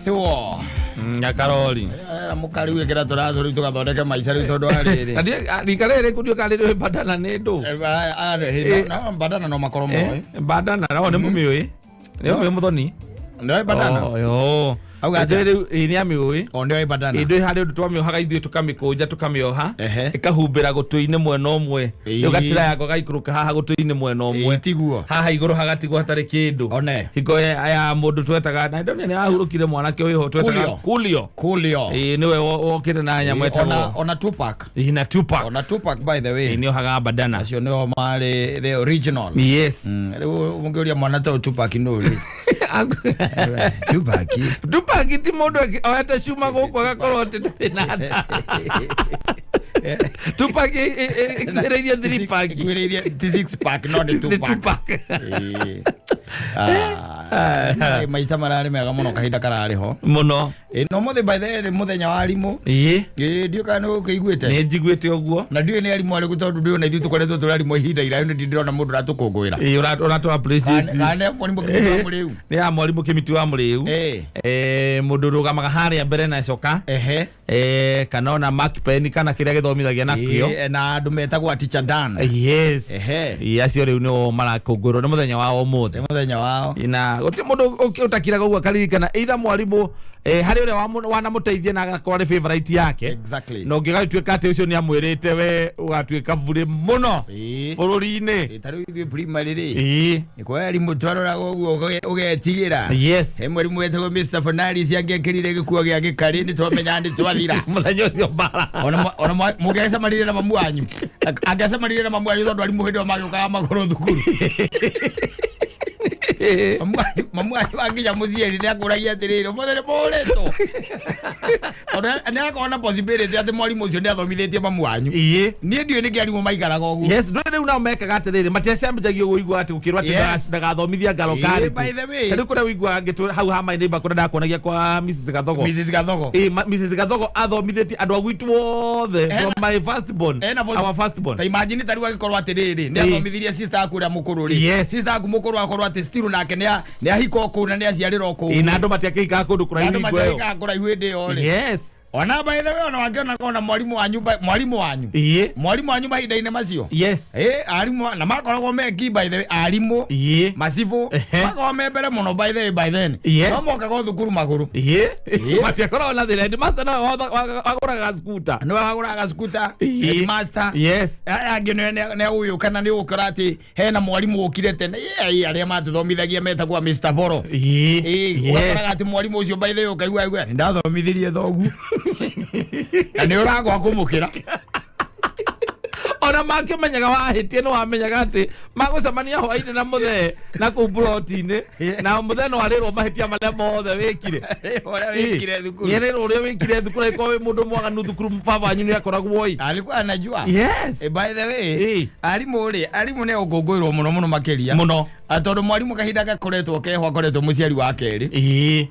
Thuo. Nyakarori. Mũkari wĩkĩra tũratũ rĩu tũgathondeke maica rĩu tondũ wa rĩrĩ. Na rika rĩrĩ kũndio karĩrĩ bandana nĩ ndũ. Bandana no makorwo moĩ. Bandana no nĩ mũmĩũĩ. Nĩ ũmĩũĩ mũthoni. Nĩoĩ bandana? Oh, yo. Auga atĩa? Rĩu ĩ nĩ amĩũĩ. O nĩoĩ bandana. Ĩ ndũĩ harĩ ũndũ twamĩohaga ithuĩ tũkamĩkũnja tũkamĩoha. Ehe. Ĩkahumbĩra gũtũ-inĩ mwena ũmwe. Ĩĩ. Rĩu gatira yako gaikũrũka haha gũtũ-inĩ mwena ũmwe. Ĩĩ, tiguo. Haha igũrũ hagatigwo hatarĩ kĩndũ. One. Hingo ya mũndũ twetaga na ndonire nĩ ahurũkire mwanake wĩho twetaga Kulio. Kulio. Kulio. Ĩ nĩwe wokire na nyamũ Ona ĩtagwo ona Tupac. Ĩ, na Tupac. Ona Tupac by the way. Ĩ, nĩ ohaga bandana. Acio nĩo marĩ the original. Yes. Rĩu mũngĩũria mwana ta ũyũ Tupac nũ rĩ? Tupac. Tupac ti mũndũ oete cuma gũkũ agakorwo atĩ ndarĩ na nda. Tupac ĩkuhĩrĩirie three pack. Ĩkuhĩrĩirie ti six pack no nĩ Nĩ Tupac. Tupac. Ĩĩ. Ah, maica mararĩ mega mũno kahinda kararĩ ho. Mũno. Ĩĩ, no mũthĩ by the way nĩ mũthenya wa arimũ. Ĩĩ. Ĩĩ, ndiũĩ kana nĩ ũkĩiguĩte. Nĩ njiguĩte ũguo. Na ndiũĩ nĩ arimũ arĩkũ tondũ ndiũĩ na ithuĩ tũkoretwo tũrĩ arimũ ihinda iraihu nĩ ndĩrona mũndũ ũratũkũngũĩra. Ĩĩ, ũratũ appreciate. Kana nĩ mwarimũ Kĩmiti wa Mũrĩu. Nĩ ya mwarimũ Kĩmiti wa Mũrĩu. Ĩĩ. Eh, mũndũ ũrũgamaga harĩa mbere na coka. Ehe. Eh, kana ona mark pen kana kĩrĩa gĩthomithagia nakĩo. Ĩĩ, na andũ metagwo a teacher Dan. Yes. Ehe. Ĩĩ, acio rĩu nĩo marakũngũĩrwo nĩ mũthenya wa ũmũthĩ. Nĩ mũthenya wao. Na gũtirĩ mũndũ ũtakiraga ũguo akaririkana either mwarimũ harĩ ũrĩa wanamũteithia na agakorwo arĩ favorite yake. Exactly. Na ũngĩgatuĩka atĩ ũcio nĩ amwĩrĩte we ũgatuĩka burĩ mũno Ĩĩ. bũrũri-inĩ. Ĩĩ, ta rĩu ithuĩ primary rĩ. Ĩĩ. Nĩ kwa arimũ twaroraga ũguo ũgetigĩra. Yes. He mwarimũ wetagwo Mr. Fonaris angĩekĩrire gĩkuo gĩa gĩkarĩ nĩ twamenyaga nĩ twathira. Mũthenya ũcio mbara. Ona mũngĩacemanirie na mamu wanyu. Angĩacemanirie na mamu wanyu tondũ arimũ hĩndĩ ĩyo magĩũkaga magũrũ thukuru. Mamu wanyu akinya mũciĩ nĩ akũragia atĩrĩrĩ ũmũthĩ nĩ mũhũrĩtwo. Tondũ nĩ akorwo na possibility atĩ mwarimũ ũcio nĩ athomithĩtie mamu wanyu. Ĩĩ. Niĩ ndiũĩ nĩkĩ arimũ maikaraga ũguo. Yes, ndũĩ rĩu nao mekaga atĩrĩrĩ matiacembanjagia ũguo ũiguaga atĩ gũkĩrwo atĩ Yes. ndagathomithia ngaro Ĩĩ, karĩti. by the way. Ta rĩu kũrĩa ũiguaga ngĩtwĩra hau ha my neighbor kũrĩa ndakuonagia kwa Mrs. Gathogo. Mrs. Gathogo. Ĩĩ, Mrs. Gathogo athomithĩtie andũ a gwitũ othe from my first born, Ena our first born. Ta imagine ta rĩu agĩkorwo atĩrĩrĩ nĩ Ĩĩ. athomithirie sister aku ũrĩa mũkũrũ rĩ. Yes. Sister aku mũkũrũ akorwo atĩ still nake nĩ ahika o kũu na nĩ aciarĩra o kũu. Ĩĩ, na andũ matiakĩhikaga kũndũ kũraihu Andũ hingo ĩyo. matiahikaga kũraihu hĩndĩ ĩyo rĩ. Yes. Ona by the way ona wakĩonaga ona mwarimũ wanyu mwarimũ wanyu. Ĩĩ. Mwarimũ wanyu mahinda-inĩ macio. Yes. Ĩĩ, arimũ na makoragwo me key by the way arimũ. Ĩĩ. Macibũ Ehe. makoragwo me mbere mũno by the way by then. Yes. No mokaga o thukuru magũrũ. Ĩĩ. Ĩĩ. Matiakoragwo na thĩna. Headmaster nowe wagũraga scooter. Nĩwe wagũraga scooter. Ĩĩ. Headmaster. Yes. Aya angĩ nĩ ũyũ kana nĩ ũgũkora atĩ hena mwarimũ ũkire tene ĩĩ, arĩa matũthomithagia metagwo Mr. Boro. Ĩĩ. Ĩĩ, Yes. ũgakoraga atĩ mwarimũ ũcio by the way ũkaigua aigua nĩ ndathomithirie thoguo na nĩ ũragwa kũmũkĩra. Ona makĩmenyaga wahĩtie nĩ wamenyaga atĩ magũcemania hwainĩ na mũthee na kũu buroti-inĩ na mũthee no arĩrwo mahĩtia marĩa mothe wĩkire. Ũrĩa wĩkire thukuru. Nĩarĩrwo ũrĩa wĩkire thukuru angĩkorwo wĩ mũndũ mwaganu thukuru baba wanyu nĩ akoragwo ĩ. Alikuwa anajua. Yes. By the way, Ĩĩ. arimũ rĩ, arimũ nĩ gũkũngũĩrwo mũno mũno makĩria. Mũno. Ah, tondũ mwarimũ kahinda gakoretwo keho akoretwo mũciari wa kerĩ. Ĩĩ.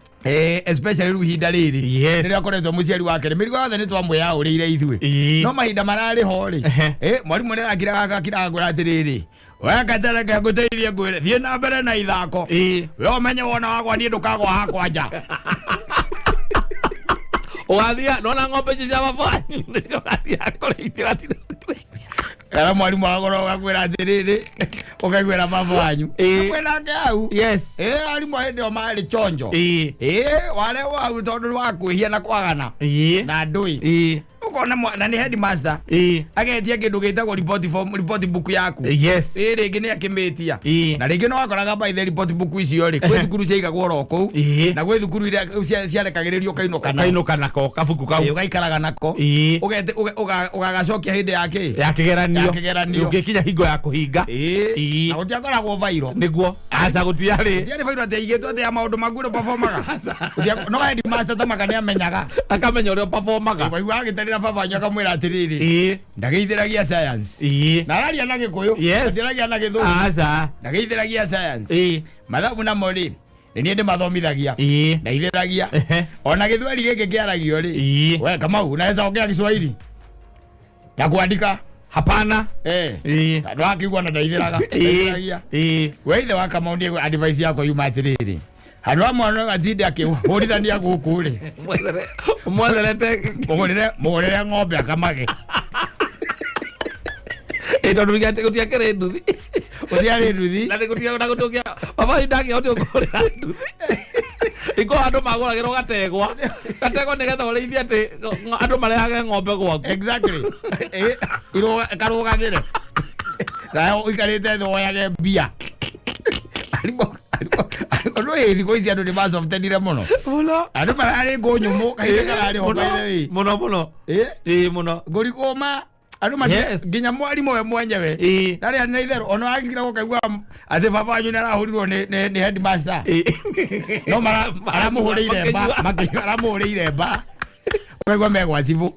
Especially rĩu ihinda rĩrĩ. Yes. Rĩrĩa akoretwo mũciari wa kerĩ. Mĩrigo yothe nĩ twamwĩyaũrĩire ithuĩ. Ĩĩ. No mahinda mararĩ ho rĩ. Ehe. Mwarimũ nĩ arakiraga akiraga ngwĩra atĩrĩrĩ. We Katara reke ngũteithie ngwĩre thiĩ na mbere na ithako. Ĩĩ. We ũmenye wona wakwa niĩ ndũkagwa hakwa nja. Ũgathiĩ nona ng'ombe ici cia baba wanyu nĩcio ũgathiĩ kũrĩithia ũgatinda ũkĩrĩithia. Kana mwarimũ agorwo ũgakwĩra atĩrĩrĩ ũkaiguĩra baba wanyu. Ĩĩ. Kwĩnake hau. Yes. Arimũ hĩndĩ ĩyo marĩ chonjo. Ĩĩ. Warehwo hau tondũ nĩ wa kwĩhia na kwagana. Ĩĩ. Na ndũĩ. Ĩĩ. Ũkona na nĩ headmaster. Ĩĩ. Agetia kĩndũ gĩtagwo report form, report book yaku. Yes. Ĩĩ, rĩngĩ nĩ akĩmĩtia. Ĩĩ. Na rĩngĩ nĩ wakoraga by the report book icio rĩ, kwĩ thukuru ciaigagwo oro kũu. Ĩĩ. Na gwĩ thukuru iria ciarekagĩrĩrio ũkainũka nao. Kainũka nako kabuku kau. Ĩĩ, ũgaikaraga nako. Ĩĩ. Ũgagacokia hĩndĩ ya kĩ? Ya kĩgeranio. Ya kĩgeranio. Ũngĩkinya hingo ya kũhinga. Ĩĩ. Ĩĩ. Na gũtiakoragwo bairo. Nĩguo. Aca gũtiarĩ. Gũtiarĩ bairo atĩ aigĩtwo atĩ ya maũndũ maku ũrĩa ũperformaga. No headmaster ta maka nĩamenyaga. Akamenya ũrĩa ũperformaga. Waigua agĩtarĩra baba wanyu akamwĩra atĩrĩrĩ. Ĩĩ. Ndageithĩragia science. Ĩĩ. Na araria na Gĩkũyũ. Yes. Atiaragia na Gĩthũngũ. Aca. Ndageithĩragia science. Ĩĩ. Mathabu namo rĩ, nĩ niĩ ndĩmathomithagia. Ĩĩ. Ndaithĩragia. Ehe. Ona gĩthweri gĩkĩ kĩaragio rĩ. Ĩĩ. We Kamau unaweza ongea Kiswahili? Na kuandika? Hapana. Eh. Ĩĩ. Ndwakĩigua na ndaithĩraga. Ndaithĩragia. Ĩĩ. We ithe wa Kamau ndiĩ advice yakwa yuma atĩrĩrĩ. Handũ ha mwana atinde akĩhũrithania gũkũ rĩ, Mwetherete. Mũgũrĩre ng'ombe akamage. Ĩ tondũ gũtiakĩrĩ nduthi. Gũtiarĩ nduthi. Na nĩ gũtiarĩ na gũtũkia baba wanyu ndangĩhotire kũgũrĩra nduthi. Iko andũ magũragĩrwo gategwa nĩgetha ũrĩithie atĩ andũ marehage ng'ombe gwaku. Exactly. Karũgagĩre nawe ũikarĩte thĩ woyage mbia. Arimũ nĩ thikũ ici andũ nĩ macoftenire mũno. Mũno. Andũ mararĩ ngũ nyũmũ kahinda kararĩ ho, by the way. Mũno mũno. Ĩ mũno. Ngũrikũma andũ Yes. nginya mwarimũ we mwenyewe Ĩ. ndarĩ na itherũ ona wakira ũkaigua atĩ baba wanyu nĩ arahũrirwo nĩ headmaster. Ĩ. No aramũhũrĩire mba. Makĩnyua. Aramũhũrĩire mba ũkaigua megwa cibũ.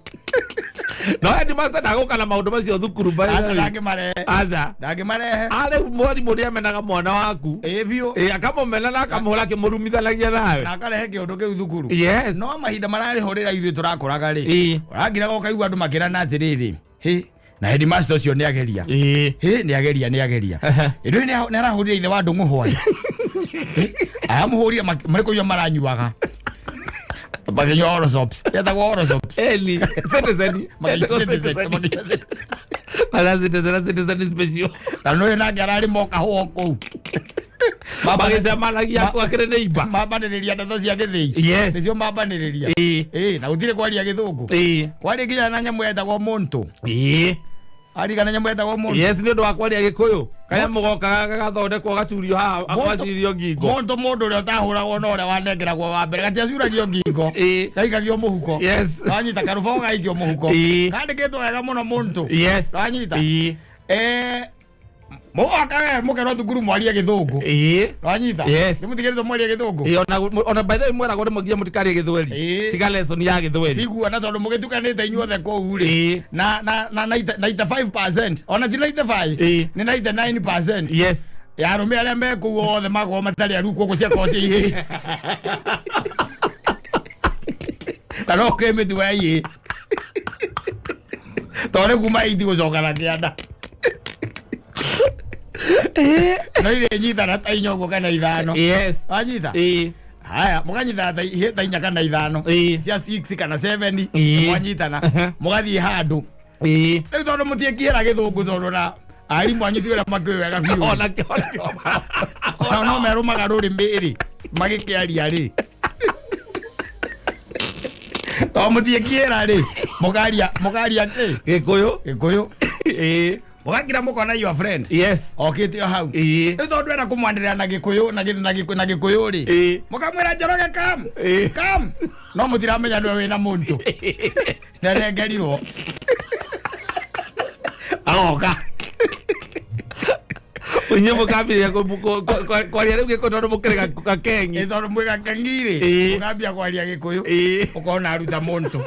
No headmaster ndagũka na maũndũ macio thukuru by the Aca way. ndangĩmarehe. Aca. Ndangĩmarehe. Arĩu mwarimũ nĩ amenaga mwana waku. Ĩ biũ. Ĩ akamũmena na akamũhũra akĩmũrumithanagia nawe. Na akarehe kĩũndũ kĩu thukuru. Yes. No mahinda mararĩ ho rĩrĩa ithuĩ tũrakũraga rĩ, Ĩ. ũrangiraga ũkaigua andũ makĩrana atĩrĩrĩ, hĩ, na headmaster ũcio nĩ ageria. Ĩ. Hĩ, nĩ ageria, nĩ ageria. Ĩndũ nĩ arahũrire ithe wa ndũng'ũ hwaĩ, aramũhũrire marĩ kũnyua maranyuaga, makĩnyua Orosops, yetagwo Orosops. Eli. Citizen. Makĩnyua Citizen, makĩnyua Citizen. Bara Citizen na Citizen special. Na nũyũ nake ararĩ moka hũo kũu. Magĩcemanagia gwakĩrĩ nĩ imba. Mambanĩrĩria ndeto cia gĩthĩi. Yes. Nĩcio mambanĩrĩria. Ĩ. Ĩ, na gũtirĩ kwaria gĩthũngũ. Ĩ. Kwarĩ nginya na nyamũ yetagwo mũntũ. Ĩ. Arigana nyamũ yetagwo mũntũ. Yes, nĩ ũndũ wa kwaria gĩkũyũ. Kaya mũgoka gagathondekwo gacurio haha, gacurio ngingo. Mũntũ mũndũ ũrĩa ũtahũragwo na ũrĩa wanengeragwo wa mbere gatiacuragio ngingo. Ĩ. Gaikagio mũhuko. Yes. Wanyita karũbaũ gaikio mũhuko. Ĩ. Kandĩkĩtwo wega mũno mũntũ. Yes. Wanyita. Ĩ. Mũgoka we mũkerwo thukuru mwarie gĩthũngũ. Ĩ. Wanyita. Yes. Nĩmũtigĩrĩtwo mwarie gĩthũngũ. Ĩ, ona by the way mweragwo nĩ mũnginya mũtikarie gĩthweri. Ĩ. Tiga lesson ya gĩthweri. Tiguo na tondũ mũgĩtukanĩte inyuothe kũu rĩ, Ĩ. na 95%, ona ti 95, Ĩ. nĩ 99% Yes. ya arũme arĩa me kũu othe makorwo matarĩ aru koguo ciakorwo ciĩ ihĩĩ na no kwĩ mĩtugo ya ihĩĩ tondũ nĩ kuma 8 gũcoka na kĩanda no irĩ nyitana ta inya ũguo kana ithano. Yes. Wanyita. Ĩ. Haya, mũkanyitana ta ihĩĩ ta inya kana ithano, Ĩ. cia 6 kana 7. Ĩ. Mwanyitana mũgathiĩ handũ. Ĩ. Rĩu tondũ mũtiĩkĩra gĩthũngũ tondũ na arimũ anyu ti ũrĩa makĩũĩ wega biũ. Ona kĩo. Na no merũmaga rũrĩmĩ rĩ magĩkĩaria rĩ, to mũtiĩkĩra rĩ, mũkaria kĩ? Gĩkũyũ. Gĩkũyũ. Ĩ. Mũgakira mũkona your friend Yes. okĩte o hau. Ĩ. Rĩu tondũ enda kũmwanĩrĩra na gĩkũyũ na gĩkũyũ rĩ, Ĩ. mũkamwĩra Njoroge kam. Ĩ. Kam, no mũtiramenya nĩwe wĩna mũntũ nĩarengerirwo agoka. Inyuĩ mũkambĩrĩria kwaria rĩu gĩkũyũ tondũ mũkĩrĩ gakengi. Ĩ tondũ mwĩ gakengi-rĩ, Ĩ. mũkambia kwaria gĩkũyũ. Ĩ. Ũkona aruta mũntũ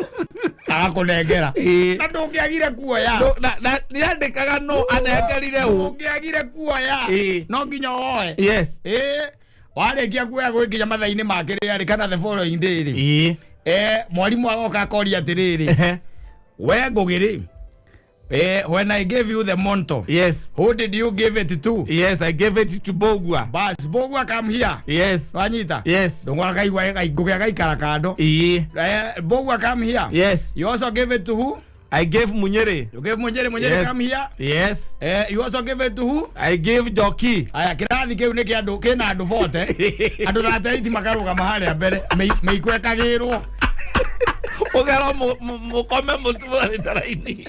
agakũnengera. Ĩ. Na ndũngĩagire kuoya. Na nĩandĩkaga no anengerire ũ. Ndũngĩagire kuoya. Ĩ. No nginya woe. Yes. Ĩ, warĩkia kuoya gwĩkinya mathaa-inĩ ma kĩrĩa rĩ kana the following day rĩ, Ĩ. Mwarimũ agoka akoria atĩrĩrĩ, Ehe. we Ngũgĩ rĩ, when I gave you the monto, Yes. who did you give it to? Yes, I gave it to Bogwa. Bas, Bogwa, come here. Yes. Wanyita. Yes. Ndũng'ũ akaigua Ngũgĩ agaikara kando. Ĩ. Bogwa, come here. Yes. You also gave it to who? I gave Munyere. You gave Munyere. Munyere, Yes. come here. Yes. You also gave it to who? I gave Joki. Aya, kĩrathi kĩu nĩ kĩa andũ kĩna andũ 40, andũ 38 makarũgama harĩa mbere mĩiko ĩkagĩrwo. Ũgerwo mũkome mũtũrarĩte raini.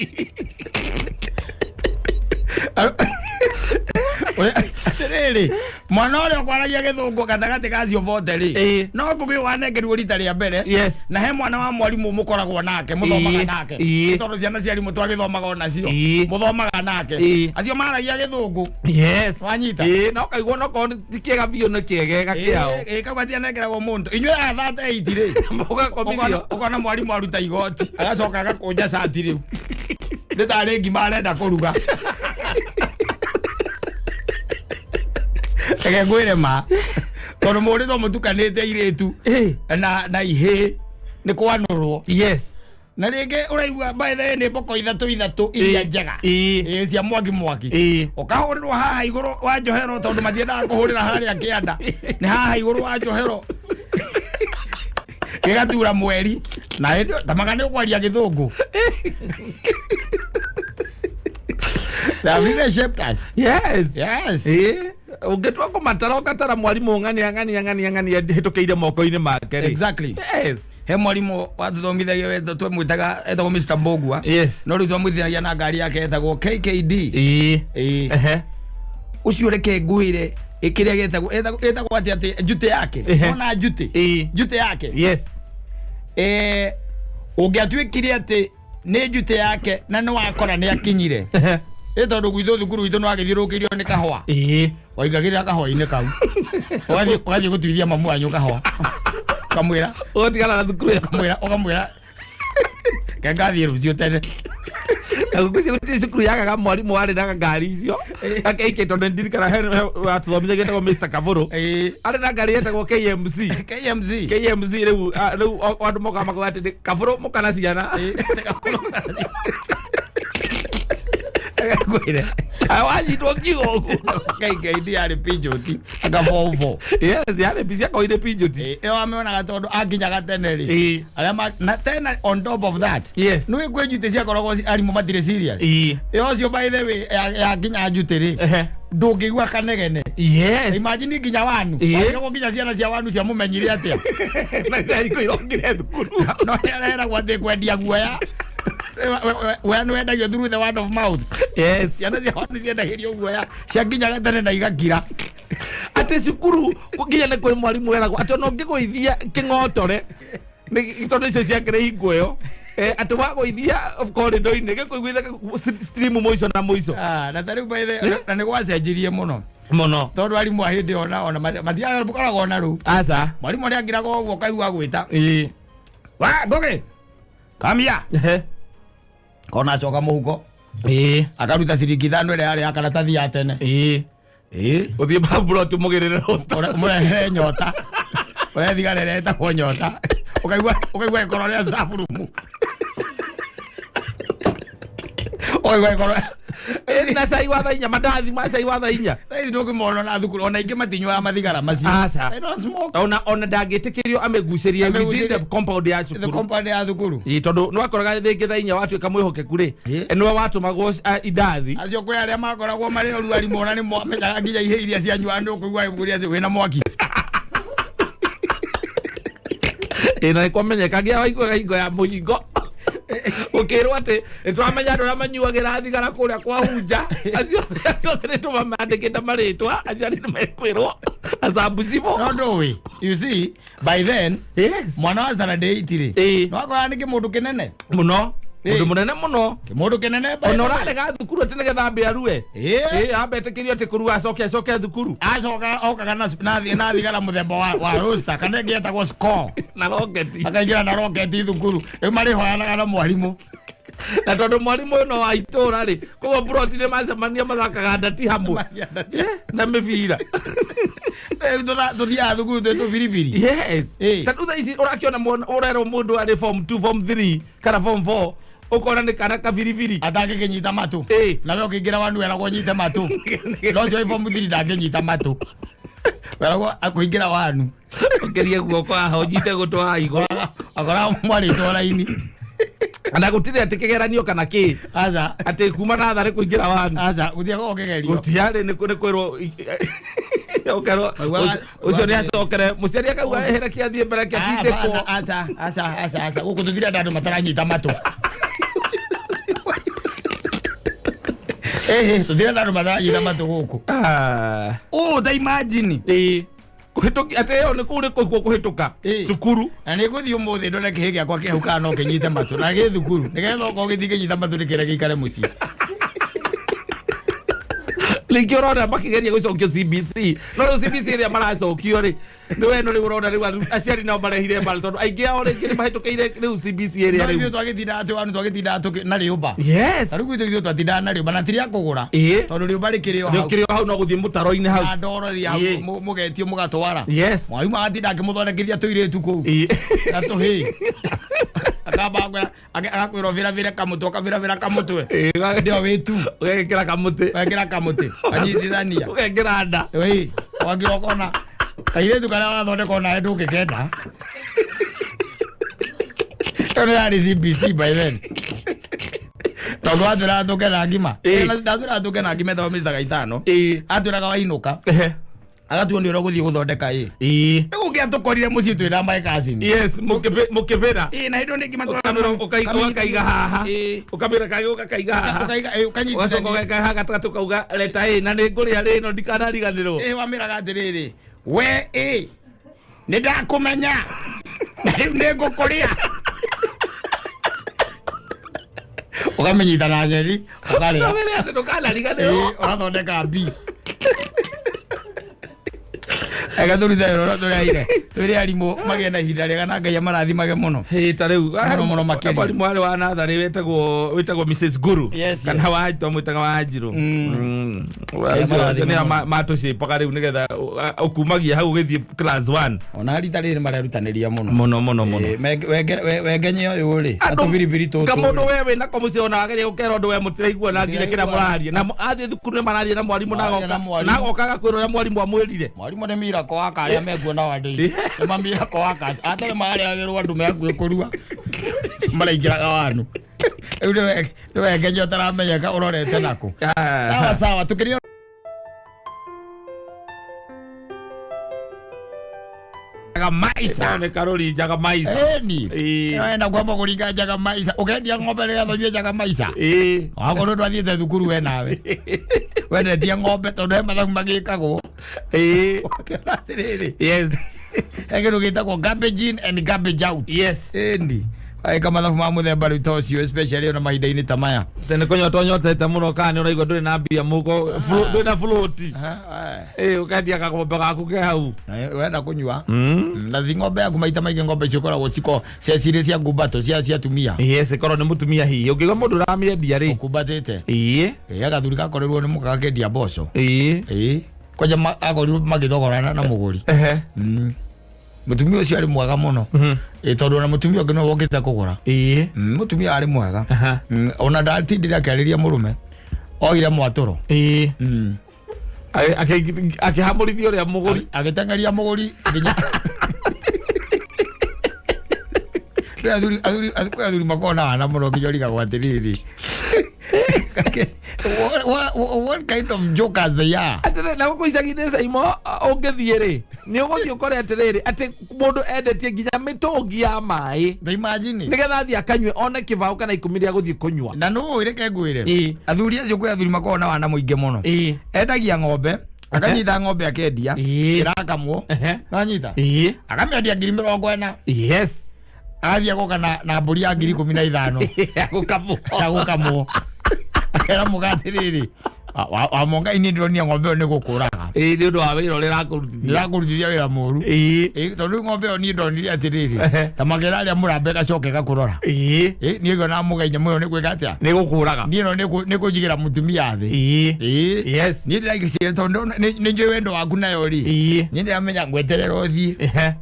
Atĩrĩrĩ, mwana ũrĩa ũkwaragia gĩthũngũ gatagatĩ ka acio 40 rĩ, Ĩ. no Ngũgĩ wanengerirwo rita rĩa mbere. Yes. Na he mwana wa mwarimũ mũkoragwo nake mũthomaga Ĩ. nake. Ĩ. Nĩ tondũ ciana cia arimũ twagĩthomaga onacio. Ĩ. Mũthomaga nake. Ĩ. Acio maragia gĩthũngũ. Yes. Wanyita? Ĩ, na ũkaigua nokorwo ti kĩega biũ nĩ kĩegega kĩao. Ĩ, kau gatianengeragwo mũndũ inyuĩ aya 38 rĩ, Mũgakomithio. ũkona mwarimũ aruta igoti agacoka agakũnja cati rĩu nĩ tarĩ ngima arenda kũruga. Reke ngwĩre ma tondũ mũrĩtwo mũtukanĩte airĩtu Ĩ. na ihĩĩ nĩ kwanũrwo. Yes. Na rĩngĩ ũraigua by the way nĩ mboko ithatũ ithatũ iria njega. Ĩĩ. Ĩĩ, cia mwaki mwaki. Ĩĩ. Ũkahũrĩrwo haha igũrũ wa njohero tondũ matiendaga kũhũrĩra harĩa kĩanda. Nĩ haha igũrũ wa njohero. Gĩgatura mweri na hĩndĩ ĩyo tamaga nĩ ũkwaria gĩthũngũ. They have really shaped us. Yes. Yes. Ĩĩ. Ũngĩtua kũmatara ũgatara mwarimũ ng'ania ng'ania ng'ania ng'ania hĩtũkĩire moko-inĩ make rĩ. Exactly. Yes. He mwarimũ watũthomithagia twamwĩtaga etagwo Mr. Mbogua. Yes. No rĩu twamwĩtithanagia na ngari yake etagwo KKD. Ĩĩ. Ĩĩ. Ehe. Ũcio reke ngwĩre kĩrĩa gĩtagwo ĩtagwo atĩ atĩ njutĩ yake. Ehe. Ona njutĩ. Ĩĩ. Njutĩ yake. Yes. Eh, ũngĩatuĩkire atĩ nĩ njutĩ yake na nĩ wakora nĩ akinyire. Ehe. Ĩ tondũ gwitũ thukuru witũ nĩ wagĩthiũrũrũkĩirio nĩ kahũa. Ĩĩ. Waingagĩrĩra kahũa-inĩ kau. Ũgathiĩ ũgathiĩ gũtuithia mamu wanyu kahũa. Ũkamwĩra Ũgatigana na thukuru yaku. ũkamwĩra ũkamwĩra ke ngathiĩ rũciũ tene. Na gũkũ gũtirĩ cukuru yagaga mwarimũ warĩ na ngari icio akeike tondũ ndirikana he watũthomithagia etagwo Mr. Kabũrũ. Ĩĩ. Arĩ na ngari yetagwo KMC. KMC. KMC rĩu rĩu andũ mokaga makauga atĩ nĩ Kabũrũ mũka na ciana. Ngwĩre. Wanyitwo ngigo ũguo. KKD yarĩ pinjoti anga Volvo. Yes, yarĩ mbici akorwo irĩ pinjoti. Ĩyo amĩonaga tondũ akinyaga tene rĩ. Ĩĩ. Arĩa na tena on top of that. Yes. Nĩ kwĩ njutĩ ciakoragwo arimũ matirĩ serious. Ĩĩ. Ĩyo ũcio by the way yakinya njutĩ rĩ. Ehe. Ndũngĩigua kanegene. Yes. Imagine nginya wanu. Ĩĩ. Warigagwo nginya ciana cia wanu ciamũmenyire atĩa. Na hingo irokire thukuru. No nĩ areragwo atĩ kwendia guoya. Guoya nĩ wendagio through the word of mouth. Yes. Ciana cia wanu ciendagĩrio guoya ciakinyaga tene na igakira. Atĩ cukuru nginya nĩ kwĩ mwarimũ eragwo atĩ ona ũngĩgũithia kĩng'otore nĩ tondũ icio ciakĩrĩ hingo ĩyo atĩ wagũithia corridor-inĩ gĩkũiguithia stream mũico na mũico. Ah, na ta rĩu by the na nĩ gwacenjirie mũno. Mũno. Tondũ arimũ a hĩndĩ ĩyo ona matikoragwo ona rĩu. Aca. Mwarimũ nĩ angiraga ũguo ũkaigua agwĩta. Ĩĩ. Wa Ngũgĩ. Kamia. Ehe. Kona acoka mũhuko. Ĩĩ. Akaruta ciringi ithano ĩrĩa yarĩ ya karatathi ya tene. Ĩĩ. Ĩĩ. Ũthiĩ mamburoti ũmũgĩrĩre roster. Ũrehere nyota. Ũrehe thigara ĩrĩa ĩtagwo nyota. Ũkaigua ũkaigua ĩkoro rĩa staff room. Ũkaigua ĩkoro. Ĩĩ, na cai wa thaa inya mandathi ma cai wa thaa inya. Thaa ici ndũngĩmona na thukuru ona ingĩ matinyuaga mathigara macio. Aca. They don't smoke. Ona ndangĩtĩkĩrio amĩgucĩrie within the Amĩgucĩrie. compound ya The cukuru. compound ya thukuru. Ĩĩ, tondũ nĩwakoraga rĩngĩ thaa inya watuĩka mwĩhokeku rĩ Ĩĩ. nĩwe watũmagwo indathi. Acio kwĩ arĩa makoragwo marĩ oru arimũ ona nĩ mamenyaga nginya ihĩ iria cianyuaga nĩ ũkũigua agĩkũria atĩ wĩna mwaki. Ĩĩ, na nĩkwamenyeka nginya waiguaga hingo ya mũhingo ũkĩrwo atĩ nĩtũramenya andũ arĩa manyuagĩra thigara kũrĩa kwa hunja acio othe nĩtũmamandĩkĩte marĩtwa aciari nĩmekwĩrwo na sambucibo. No ndũĩ. You see, by then Yes. mwana wa standard 8 rĩ. Ĩĩ. Nĩwakoraga nĩ kĩmũndũ kĩnene. Mũno. Ĩĩ. Mũndũ mũnene mũno. Kĩmũndũ kĩnene by Ona the way. ũrarega thukuru atĩ nĩgetha ambe arue. Ĩĩ. Ĩĩ, ambe etĩkĩrio atĩ kũrua acoke acoke thukuru. Acoka okaga na thigara mũthemba wa roaster kana ĩngĩ ĩtagwo score. Na roketi. Akaingĩra na roketi thukuru. Rĩu marĩhoyanaga na mwarimũ. Na tondũ mwarimũ ũyũ no wa itũra rĩ koguo mburoti nĩ macemania mathakaga ndati hamwe. Na mĩbira. Rĩu tũthiaga thukuru twĩ tũbiribiri. Yes. Ĩĩ. Tondũ thaa ici ũrakĩona ũrerwo mũndũ arĩ form 2 form 3 kana form 4 ũkona nĩ kana kabiribiri. Atangĩkĩnyita matũ. Ĩĩ. Na we ũkĩingĩra wanu weragwo nyite matũ. No ũcio wĩ form 3 ndangĩnyita matũ. Weragwo akũingĩra wanu. Ũkĩrie guoko haha ũnyite gũtũ haha igũrũ. Akoraga mwarĩtwo raini. Na gũtirĩ atĩ kĩgeranio kana kĩ. Aca. Atĩ kuma natharĩ kũingĩra wanu. Aca gũtiakoragwo kĩgerio. Gũtiarĩ nĩ kwĩrwo ũkerwo ũcio nĩ acokere mũciari akauga ehera kĩathiĩ mbere kĩatindĩkwo. Aca aca aca aca gũkũ tũtirenda andũ mataranyita matũ. Tũtirenda andũ mataranyita matũ gũkũ. Ũ ta imagine. Ĩĩ. Kũhĩtũkia atĩ ĩyo nĩ kũu nĩ kũguo kũhĩtũka Ĩĩ. cukuru. Na nĩ ngũthiĩ ũmũthĩ ndore kĩhĩ gĩakwa kĩhau kana no kĩnyite matũ na gĩ thukuru nĩgetha okorwo gĩtingĩnyita matũ nĩkĩre gĩikare mũciĩ. Rĩngĩ ũrona makĩgeria gũcokio CBC no rĩu CBC ĩrĩa maracokio rĩ nĩ we no rĩu ũrona rĩu aciari nao marehire mbara tondũ aingĩ ao rĩngĩ nĩ mahĩtũkĩire rĩu CBC ĩrĩa No ithuĩ rĩu. twagĩtindaga twĩ wanu twagĩtindaga na rĩũmba. Yes. Ta rĩu gwitũ ithuĩ twatindaga na rĩũmba na ti rĩa kũgũra. Ĩĩ. Tondũ rĩũmba rĩkĩrĩ o Rĩu hau. kĩrĩ o hau no gũthiĩ mũtaro-inĩ hau. Na ndoro ĩrĩa hau Ĩĩ. mũgetio mũgatwara. Yes. Mwarimũ agatinda akĩmũthondekithia tũirĩtu kũu. Ĩĩ. Na tũhĩĩ. Akamba akwĩra agakwĩra ũbĩrabĩre kamũtwe ũkabĩrabĩra kamũtwe. Ndio wĩtu. Ũgekĩra kamũtĩ. Wekĩra kamũtĩ. Kanyitithania. Ũgekĩra nda. Ĩĩ, wakĩra ũkona kairĩtu karĩa wathondeka onawe ndũngĩkenda. Ĩyo nĩ yarĩ CBC by then. Tondũ atwĩraga tũke na ngima. Ndatwĩraga tũke na ngima ĩtagwo Mr. Gaitano. Atwĩraga wainũka. Agatuonia ũrĩa ũgũthiĩ gũthondeka ĩ. Rĩu ũngĩ atũkorire mũciĩ twĩna my cousin. Yes, mũkĩbĩra. Ĩ, na hĩndĩ ĩyo nĩ ngima Ũkamĩra ũkaiga haha. Ũkamĩra kangĩ ũgakaiga haha. Ũkaiga Ũgacoka ũkanyitithania. ũgekĩra haha gatagatĩ ũkauga leta ĩ na nĩ ngũrĩa rĩ no ndikanariganĩrwo. Ĩ, wamĩraga atĩrĩrĩ, we ĩ, nĩ ndakũmenya na rĩu nĩ ngũkũrĩa. Ũkamĩnyita na nyeni ũkarĩa. Ũkamĩra atĩ ndũkanariganĩrwo. Ĩ, ũgathondeka mbi. Ega tũrute wĩra ũrĩa tũreire twĩre arimũ magĩe na ihinda rĩega na Ngai amarathimage mũno. Ĩ, ta rĩu Mũno mũno makĩria. Mwarimũ warĩ wa natharĩ wĩtagwo Mrs Guru Yes, kana wa twamwĩtaga Wanjirũ. Ngai amarathime Nĩo mũno. matũcĩpaga rĩu nĩgetha ũkumagia hau ũgĩthiĩ class 1. Ona rita rĩrĩ marerutanĩria mũno. Mũno mũno mũno. Ĩ, wengenye ũyũ rĩ atũbiribiri tũtũ Kamũndũ rĩ. we wĩnako mũciĩ ona wageria gũkera ũndũ we mũtiraiguana nginya kĩrĩa mũraria na athiĩ thukuru nĩ mararia na mwarimũ na Mararia na agoka mwarimũ. na agoka agakwĩra ũrĩa mwarimũ amwĩrire. Mwarimũ nĩ miracle waka arĩa mekuo nowadays. Nĩ ma miracle workers. Atarĩ marehagĩrwo andũ me hakuhĩ kũrua maraingĩraga wanu. Rĩu nĩ wengenye ũtaramenyeka ũrorete nakũ. Sawa sawa tukĩrĩa Njaga maica. Nĩ karũri njaga maica. Ĩni. Ĩĩ. Wenda kwamba kũringa njaga maica. Ũkendia ng'ombe nĩgetha ũnyue njaga maica. Ĩĩ. Wakorwo ndwathiĩte thukuru we nawe. Wendetie ng'ombe tondũ he mathabu magĩkagwo. Ĩĩ. Ũkĩona atĩrĩrĩ. Yes. He kĩndũ gĩtagwo garbage in and garbage out. Yes. Ĩni. Wagĩka mathabu ma mũthemba rĩu ta ũcio especially ona mahinda-inĩ ta maya. Tene kũnyota ũnyotete mũno kana nĩ ũraigua ndũrĩ na mbia mũhuko ndũrĩ na float. Ĩĩ ũkendia kagombe gaku ke hau. Wenda kũnyua. Na thi ng'ombe yaku maita maingĩ ng'ombe icio ikoragwo ciko cia cirĩ cia ngumbato cia atumia. Yes, ĩkorwo nĩ mũtumia hihi ũngĩigua mũndũ ũramĩendia rĩ. Ũkumbatĩte. Ĩĩ. Ĩ, agathuri gakorirwo nĩ mũka gakendia mboco. Ĩĩ. Ĩ, kwanja akorirwo magĩthogorana na mũgũri. Ehe. Mũtumia ũcio arĩ mwega mũno. Ĩ, tondũ ona mũtumia ũngĩ no wokĩte kũgũra. Ĩĩ. Mũtumia arĩ mwega. Aha. Ona ndatindire akĩarĩria mũrũme. Oire mwatũro. Ĩĩ. Akĩhamũrithia ũrĩa mũgũri. Agĩteng'eria mũgũri nginya Kwĩ athuri makoragwo na wana mũno nginya ũrigagwo atĩrĩrĩ. What kind of jokers they are. Atĩrĩ na gũkũ icagi-inĩ Caimo ũngĩthiĩ rĩ nĩ ũgũthiĩ ũkore atĩrĩrĩ atĩ mũndũ endetie nginya mĩtũngi ya maĩ Ta imagine. nĩgetha athiĩ akanyue one kĩbaũ kana ikũmi rĩa gũthiĩ kũnyua. Na nũ reke ngwĩre. Ĩĩ. Athuri acio kwĩ athuri makoragwo na wana mũingĩ mũno. Ĩĩ. Endagia ng'ombe, akanyita ng'ombe akendia, Ĩĩ. ĩrakamwo. Ehe. Nanyita. Ĩĩ. Akamĩendia 40,000. Yes. Agathiĩ agoka na mbũri ya 15,000. Ya gũkamwo. Ya gũkamwo. Akera mũka atĩrĩrĩ, wamonga ini ndĩronire ng'ombe ĩyo nĩ gũkũraga. Ĩĩ nĩ ũndũ wa wĩra ũrĩa ĩrakũrutithia. Ndĩrakũrutithia wĩra mũru. Ĩĩ. Ĩ, tondũ rĩu ng'ombe ĩyo niĩ ndonire atĩrĩrĩ, Ehe. ta makĩra arĩa mũrambe ĩgacoka ĩgakũrora. Ĩĩ. Ĩ, niĩ ngĩona mũgenya mũyo nĩ gwĩka atĩa? Nĩ gũkũraga. Niĩ ĩno nĩ kũnjigĩra mũtumia thĩ. Ĩĩ. Ĩ. Yes. Niĩ ndĩragĩciria tondũ nĩ njũĩ wendo waku nayo rĩ. Ĩĩ. Niĩ ndĩramenya ngweterera ũthiĩ. Ehe.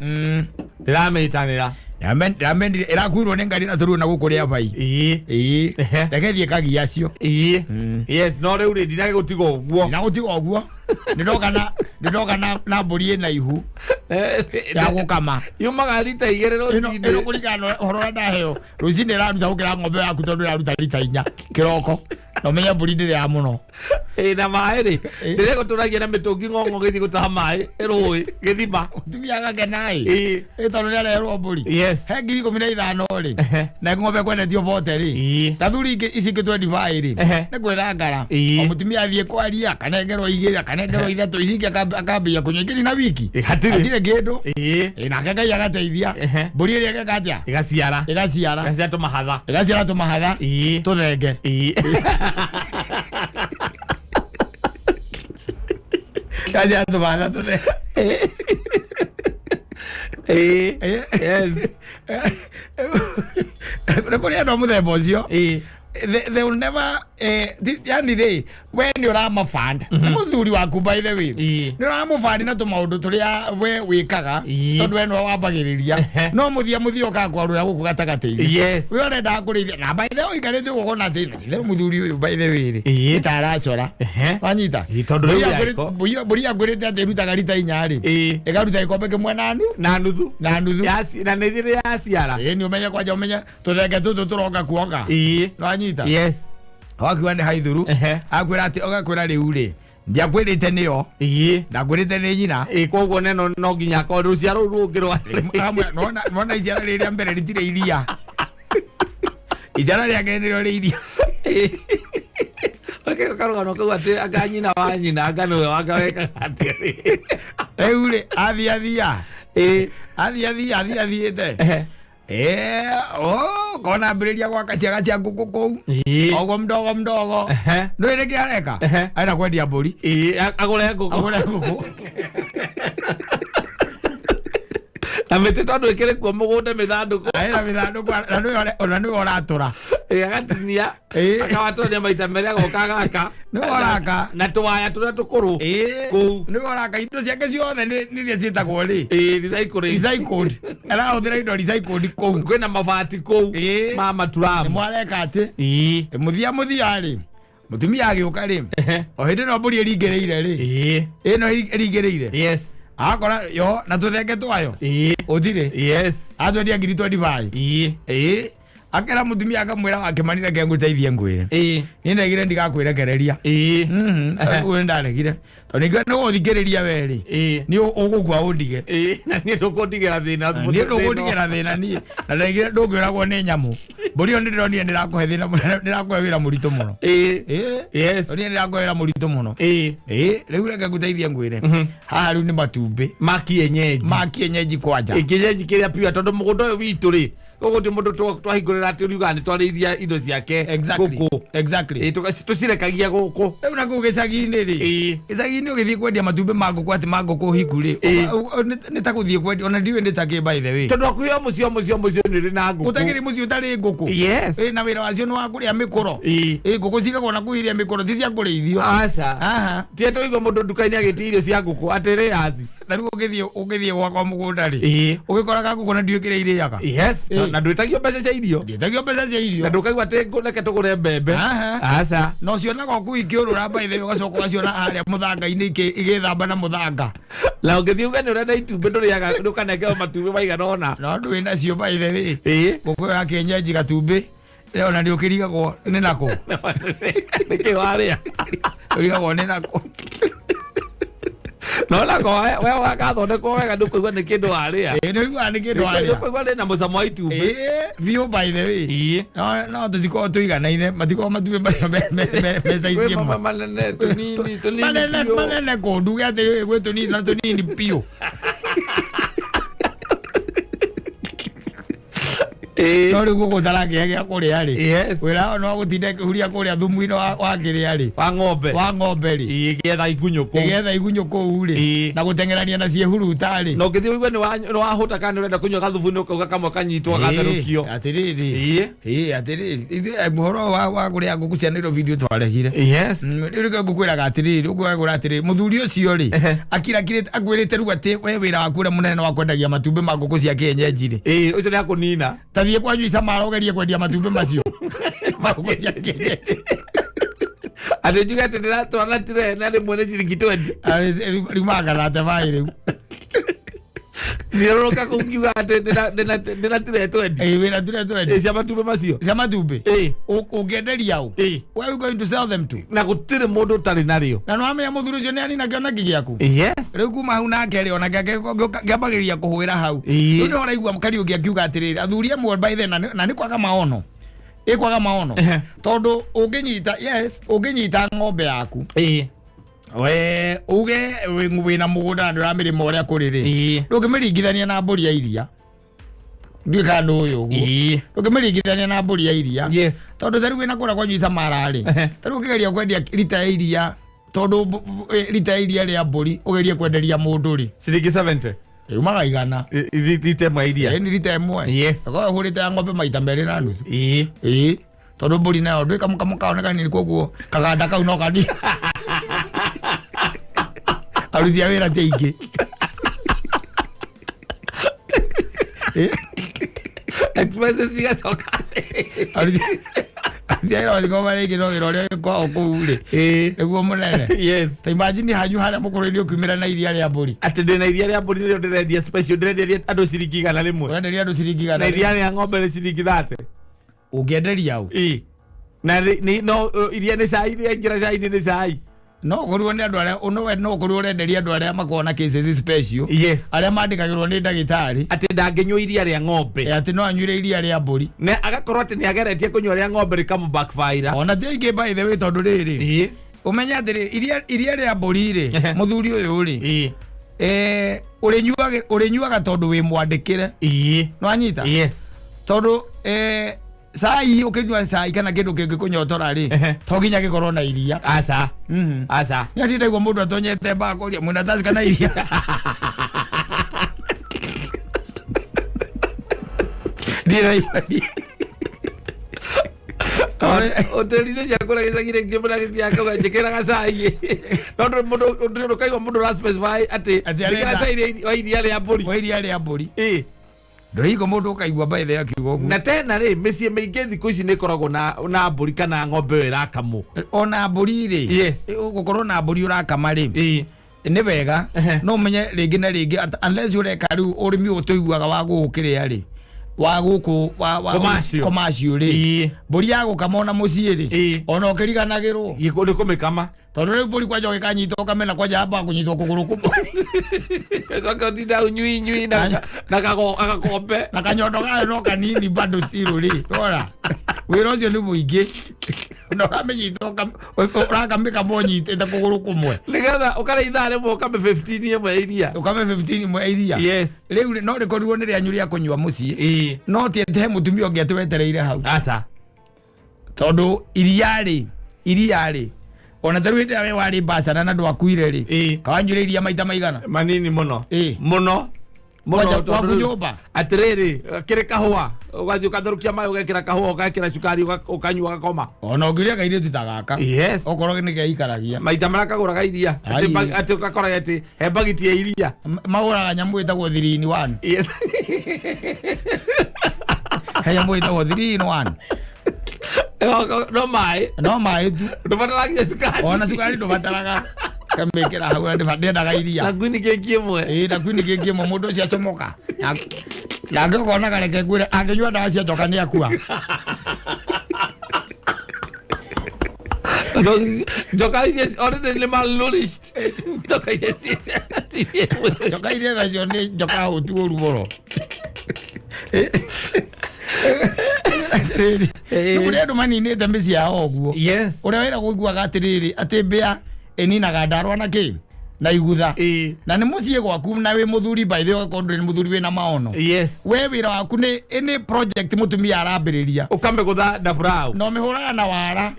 Ndĩramĩtanĩra. Ndĩramendire ĩrakuirwo nĩ ngari na tũrũ na gũkũ rĩa bai. Ĩĩ. Ĩĩ. Ehe. Reke thiĩ kagia acio. Ĩĩ. Yes, no rĩu rĩ ndinagĩgũtiga ũguo. Na gũtiga ũguo. Nĩndoka na mbũri ĩna ihu ya gũkama. Yumaga rita igĩrĩ Ĩno rũcinĩ. kũringana na ũhoro ũrĩa ndaheo rũcinĩ ĩraruta gũkĩra ng'ombe yaku tondũ ĩraruta rita 4 kĩroko. Na ũmenye mbũri ndĩrĩ ya mũno. Ĩĩ na maĩ rĩ ndĩregũtũragia na mĩtũngi ng'ong'o gĩthiĩ gũtaha maĩ rũĩ gĩthima. Mũtumia agakena ĩ. Ĩĩ. Ĩ tondũ nĩareherwo mbũri. Yes. He 15,000 rĩ. Ehe. Na ng'ombe kwendetio bote rĩ. Ĩĩ. Na thuri ingĩ ici ingĩ 25 rĩ. Ehe. Nĩ kwĩrangara. Ĩĩ. O mũtumia athiĩ kwaria akanengerwo 2 akanengerwo 3 ici ingĩ akambia kũnyua ingĩ na wiki. Ĩ, hatirĩ. Hatirĩ kĩndũ. Ĩĩ. Ĩ, nake Ngai agateithia. Ehe. Mbũri ĩrĩa ĩgeka atĩa? Ĩgaciara. Ĩgaciara. Ĩgaciara tũmahatha. Ĩgaciara tũmahatha. Ĩĩ. Tũthenge. Ĩĩ. Ĩgaciara tũmahatha tũthenge. Ĩĩ. Yes. Nĩ kũrĩ andũ a mũthemba ũcio. Ĩĩ. They will never yani rĩ, we nĩ ũramaband nĩ mũthuri waku, by the way, nĩ ũramũbandi na tũmaũndũ tũrĩa we wĩkaga, tondũ we nĩwe wambagĩrĩria, no mũthia mũthia ũkaga kwarũra gũkũ gatagatĩ-inĩ. We ũrendaga kũrĩithia na by the way ũikarĩte ũguo ũkona atĩ na titherũ mũthuri ũyũ, by the way rĩ, nĩ ta aracora. Wanyita? Tondũ rĩu yaiko. Mbũri yakwĩrĩte atĩ ĩrutaga rita 4 rĩ, ĩkaruta gĩkombe kĩmwe na nu Na nuthu. Na nuthu. Na nĩ rĩrĩ yaciara. Ĩĩ, nĩ ũmenye kwanja, ũmenye tũthenge tũtũ tũroka kuonga. Nĩwanyita? Yes. Wakiuga nĩ haithuru. Akwĩra atĩ ũgakwĩra rĩu rĩ, ndiakwĩrĩte nĩyo, ndakwĩrĩte nĩ nyina. Ĩĩ, koguo neno no nginya akorwo rũciaro rũu rũngĩ rwa Amwe, nona iciara rĩrĩa mbere rĩtirĩ iria, iciara rĩa kerĩ nĩrĩo rĩ iria. Okay, karũgano kau atĩ anga nyina wa nyina anga nĩwe wanga wekaga atĩa? Rĩu rĩ, athia thia, athia thia, athia thiĩte. Oh, kona ambĩrĩria gwaka ciaga cia ngũkũ kũu, oguo mdogo mdogo. Nĩũĩ nĩkĩ areka? Arenda kwendia mbũri. Ĩĩ, agũre ngũkũ. Agũre ngũkũ. Na mĩtĩ tondũ ĩkĩrĩ kuo mũgũnda, mĩthandũkũ. Arenda mĩthandũkũ, na nĩwe ona nĩwe ũratũra. Ĩĩ, agatinia. Akawatũrania maita merĩ, agoka agaka. Nĩwe ũraka. Na tũwaya tũrĩa tũkũrũ kũu. Nĩwe ũraka indo ciake ciothe, nĩ iria ciĩtagwo rĩ? Ĩĩ, recycling. Recycled, arahũthĩra indo recycled kũu. Kwĩna mabati kũu ma nĩ maturamu. Mwareka atĩ mũthia mũthia rĩ, mũtumia agĩũka rĩ, o hĩndĩ ĩno mbũri ĩringĩrĩire rĩ, ĩno ĩringĩrĩire, akora yo na tũthenge twayo ũtirĩ. Atwendia ngiri 25. Ĩĩ, akera mũtumia, akamwĩra wakĩmanire ke ngũteithie ngwĩre, niĩ ndegire ndigakwĩrekereria. Ũguo nĩ ndaregire tondũ ningĩ nĩ gũthikĩrĩria we rĩ, nĩ ũgũkua ũndige. Ĩĩ, na niĩ ndũkũndigĩra thĩna. Niĩ ndũkũndigĩra thĩna niĩ, na ndegire ndũngĩũragwo nĩ nyamũ. Mbũri ĩyo nĩ ndĩronire nĩ ĩrakũhe thĩna mũnene, nĩ ĩrakũhe wĩra mũritũ mũno. Ndĩronire nĩ ĩrakũhe wĩra mũritũ mũno. Ĩĩ, rĩu reke ngũteithie ngwĩre, haha rĩu nĩ matumbĩ ma kienyeji. Ma kienyeji kwanja. Ĩ, kienyeji kĩrĩa pure, tondũ mũgũnda ũyũ witũ rĩ, gũkũ ti mũndũ twahingũrĩra atĩ ũriugaga nĩ twarĩithia indo ciake gũkũ. Ĩ, tũcirekagia gũkũ. Rĩu na kũu gĩcagi-inĩ rĩ, gĩcagi-inĩ ũgĩthiĩ kwendia matumbĩ ma ngũkũ, atĩ ma ngũkũ hiku rĩ, nĩ ta gũthiĩ kwendia ona ndiũĩ nĩ ta kĩ, by the way. Tondũ hakuhĩ o mũciĩ, o mũciĩ, o mũciĩ nĩ ũrĩ na ngũkũ. Gũtakĩrĩ mũciĩ ũtarĩ ngũkũ. Ĩ, na wĩra wacio nĩ wa kũrĩa mĩkũro. Ĩ, ngũkũ cigagwo na kũu iria mĩkũro, ti cia kũrĩithio. Aca. Aha. Tie tũigua mũndũ nduka-inĩ agĩtia irio cia ngũkũ atĩ rĩ aci. Na rĩu ũgĩthiĩ gwakwa mũgũnda rĩ, ũgĩkoraga ngũkũ na ndiũĩ kĩrĩa irĩaga. Na ndwĩtagio mbeca cia irio. Ndiĩtagio mbeca cia irio. Na ndũkaigua atĩ reke tũgũre mbembe. Aha. Aca. Na ũcionaga o kũu ikĩũrũra, by the way, ũgacoka ũgaciona harĩa mũthanga-inĩ igĩthamba na mũthanga. Na ũngĩthiĩ uge nĩ ũrenda itumbĩ, ndũrĩaga, ndũkanengerwo matumbĩ maigana ũna. No ndũĩ nacio, by the way, ngũkũ ĩyo ya kienyeji gatumbĩ ona nĩ ũkĩrigagwo nĩ nako. Nĩkĩ warĩa? Ũrigagwo nĩ nako. No nako we wagathondekwo wega, ndũkũigua nĩ kĩndũ warĩa. Ĩĩ, nĩ ũiguaga nĩ kĩndũ warĩa. Ndũkũigua rĩ na mũcamo wa itumbĩ. Ĩĩ biũ, by the way. No tũtikorwo tũiganaine, matikorwo matumbĩ macio me size Kwĩ ĩmwe. manene, tũnini tũnini Manene biũ. Manene kũ nduge atĩrĩ, gwĩ tũnini na tũnini biũ. No rĩu gũkũ ũtarakĩhe gĩa kũrĩa rĩ, wĩra wao no gũtinda ĩkĩhuria kũrĩa thumu-inĩ wa kĩrĩa rĩ, wa ng'ombe. Wa ng'ombe rĩ. Ĩĩ, gĩetha igunyũ kũu. Ĩgetha igunyũ kũu rĩ, na gũteng'erania na ciĩhuruta rĩ. Na ũngĩthiĩ ũigue nĩ wahũta kana nĩ ũrenda kũnyua gathubu, nĩ ũkauga kamwe kanyitwo gatherũkio. Atĩrĩrĩ, ĩĩ, atĩrĩrĩ, ithuĩ ũhoro wa kũrĩa ngũkũ cia Nairobi ithuĩ twaregire. Rĩu nĩkĩo ngũkwĩraga atĩrĩrĩ, ũkwĩraga atĩrĩrĩ, mũthuri ũcio rĩ, akirakirĩte akwĩrĩte rĩu atĩ we wĩra waku ũrĩa mũnene wa kwendagia matumbĩ ma ngũkũ cia kienyeji rĩ, Ĩĩ, ũcio nĩ akũnina. Ta thiĩ kwanyu Isamara ũgerie kwendia matumbĩ macio ma ngũkũ cia kienyeji. Atĩ njuge atĩ ndĩratwara tire na rĩmwe nĩ ciringi 20. Rĩu magathate baĩ rĩu. Thiũrũrũka kũu ngiuga atĩ ndĩna tire 20. Ĩĩ, wĩna tire 20. Ĩĩ, cia matumbĩ macio. Cia matumbĩ. Ũngĩenderia ũ? Where are you going to sell them to? Na gũtirĩ mũndũ ũtarĩ narĩo. Na nĩwamenya mũthuri ũcio nĩ anina kĩoneki gĩaku. Rĩu kuma hau nake rĩ, ona gĩake kĩambagĩrĩria kũhũĩra hau. Rĩu nĩ ũraigua Kariũki akiuga atĩrĩrĩ, athuri amwe by then, na nĩ kwaga maono, ĩ kwaga maono, tondũ ũngĩnyita, yes, ũngĩnyita ng'ombe yaku, we uge wĩna mũgũnda na ndũramĩrĩma ũrĩa kũrĩ rĩ, ndũngĩmĩringithania na mbũri ya iria. Ndiũĩ kana nĩ ũyũ ũguo. Ndũngĩmĩringithania na mbũri ya iria, tondũ ta rĩu wĩna kũrĩa kwanyu Isamara rĩ, ta rĩu ũkĩgeria kwendia rita ya iria, tondũ rita ya iria rĩa mbũri ũgerie kwenderia mũndũ rĩ, Ciringi 70. Yumaga 100. Rita ĩmwe ya iria. Ĩni rita ĩmwe. Ũkorwo ũhũrĩte ya ng'ombe maita 2.5. Ĩĩ, Tondũ mbũri nayo ndwĩ kamũkamo kao nĩ kanini, koguo kaganda kau no kanini, aruti a wĩra ti aingĩ. Expenses cigacoka. Aruti a wĩra matingĩkorwo marĩ aingĩ, no wĩra ũrĩa wĩ kwao kũu rĩ, nĩguo mũnene. Ta imagine hanyu harĩa mũkũrũ-inĩ ũkiumĩra na iria rĩa mbũri. Atĩ ndĩna iria rĩa mbũri, nĩrĩo ndĩrendia special, ndĩrenderia andũ ciringi 100. Ũrenderia andũ ciringi na 100. Iria rĩa ng'ombe nĩ ciringi 30. Ũngĩenderia ũ? Ĩ. Na no iria nĩ cai, rĩaingĩra cai-inĩ nĩ cai. No ũkorirwo nĩ andũ arĩa no we no ũkorirwo ũrenderia andũ arĩa makoragwo na cases special, arĩa mandĩkagĩrwo nĩ ndagĩtarĩ. Atĩ ndangĩnyua iria rĩa ng'ombe. Atĩ no anyuire iria rĩa mbũri. Na agakorwo atĩ nĩ ageretie kũnyua rĩa ng'ombe rĩkamũ backfire. Ona ti aingĩ, by the way, tondũ rĩrĩ, ũmenye atĩrĩ, iria rĩa mbũri rĩ, mũthuri ũyũ rĩ, ũrĩnyuaga tondũ wĩ mwandĩkĩre. Nĩwanyita? Yes. Tondũ cai, ũkĩnyua cai kana kĩndũ kĩngĩ kũnyotora rĩ, to nginya gĩkorwo na iria. Aca. Aca. Nĩ atĩ ndaigua mũndũ atonyete mbaa kũria mwĩna taci kana iria. Ndiraigua niĩ. Hoteli-inĩ cia kũrĩa gĩcagi rĩngĩ mũndũ agĩthiaga akauga njĩkĩra gacai, no ndũrĩ mũndũ ndũrĩ ũkaigua mũndũ ũra specify atĩ Atĩ njĩkĩra cai wa iria rĩa mbũri. Wa iria rĩa mbũri. Ndũraigua mũndũ ũkaigua by the way akiuga ũguo. Na tena rĩ, mĩciĩ mĩingĩ thikũ ici nĩ ĩkoragwo na mbũri kana ng'ombe ĩyo ĩrakamwo. Ona mbũri rĩ, ũgũkorwo na mbũri ũrakama rĩ, nĩ wega. No ũmenye rĩngĩ na rĩngĩ unless ũreka rĩu ũrĩmi ũyũ tũiguaga wa gũkũ kĩrĩa rĩ, wa gũkũ wa Commercial. Commercial rĩ, mbũri ya gũkama ona mũciĩ rĩ, ona ũkĩriganagĩrwo. Nĩ kũmĩkama. Tondũ rĩu mbũri kwanja ũgĩkanyita ũkamena kwanja yambaga kũnyitwo kũgũrũ kũmwe. Coke ũtinda ũnyui nyui na agakombe. Na kanyondo kayo no kanini bado still rĩ, rora wĩra ũcio nĩ mũingĩ na ũramĩnyita ũrakamĩkama ũnyitĩte kũgũrũ kũmwe. Nĩgetha ũkarĩa ithaa rĩmwe ũkame 15 ĩmwe ya iria. Ũkame 15 ĩmwe ya iria. Rĩu rĩ, no rĩkorirwo nĩ rĩanyu rĩa kũnyua mũciĩ, no ti atĩ he mũtumia ũngĩ atĩ wetereire hau. Aca. Tondũ iria rĩ, ona ta rĩu hĩndĩ ĩrĩa we warĩ bacana na ndwakuire rĩ, kawanyuire iria maita maigana? Manini mũno. Mũno mũno. Kwanja Tondũ gwaku rĩu- nyũmba? Atĩrĩrĩ, kĩrĩ kahũa, ũgathiĩ ũgatherũkia maĩ, ũgekĩra kahũa, ũgekĩra cukari, ũkanyua, ũgakoma. Ona ũngĩũria kairĩtu ta gaka, okorwo nĩ keikaragia. Maita marĩa kagũraga iria. Ai. Atĩ ũgakora atĩ he bagiti ya iria. Magũraga nyamũ ĩtagwo 3 in 1. He nyamũ ĩtagwo 3 in 1. No maĩ. No maĩ tu. Ndũbataragia cukari. Ona cukari ndũbataraga, kamĩkĩra hau na ndĩendaga iria. Na nguini keki ĩmwe. Ĩĩ, na kwini kĩngĩ ĩmwe, mũndũ ũcio acomoka. Nake ũkona kareke ngwĩre, angĩnyua ndawa cia njoka nĩ akua. No, njoka iria already nĩ malnourished, njoka iria Njoka iria nacio nĩ njoka hũtu ũru mũno. Rĩrĩ, nĩ kũrĩ andũ maninĩte mĩciĩ yao ũguo. Ũrĩa wĩra kũiguaga atĩrĩrĩ, atĩ mbĩa ĩninaga ndarwa na kĩ na igutha. Na nĩ mũciĩ gwaku na wĩ mũthuri, by the way, ũgakorwo ndũrĩ mũthuri wĩna maono. We wĩra waku nĩ project mũtumia arambĩrĩria, ũkamĩgũtha ndaburaũ. Na ũmĩhũraga na wara.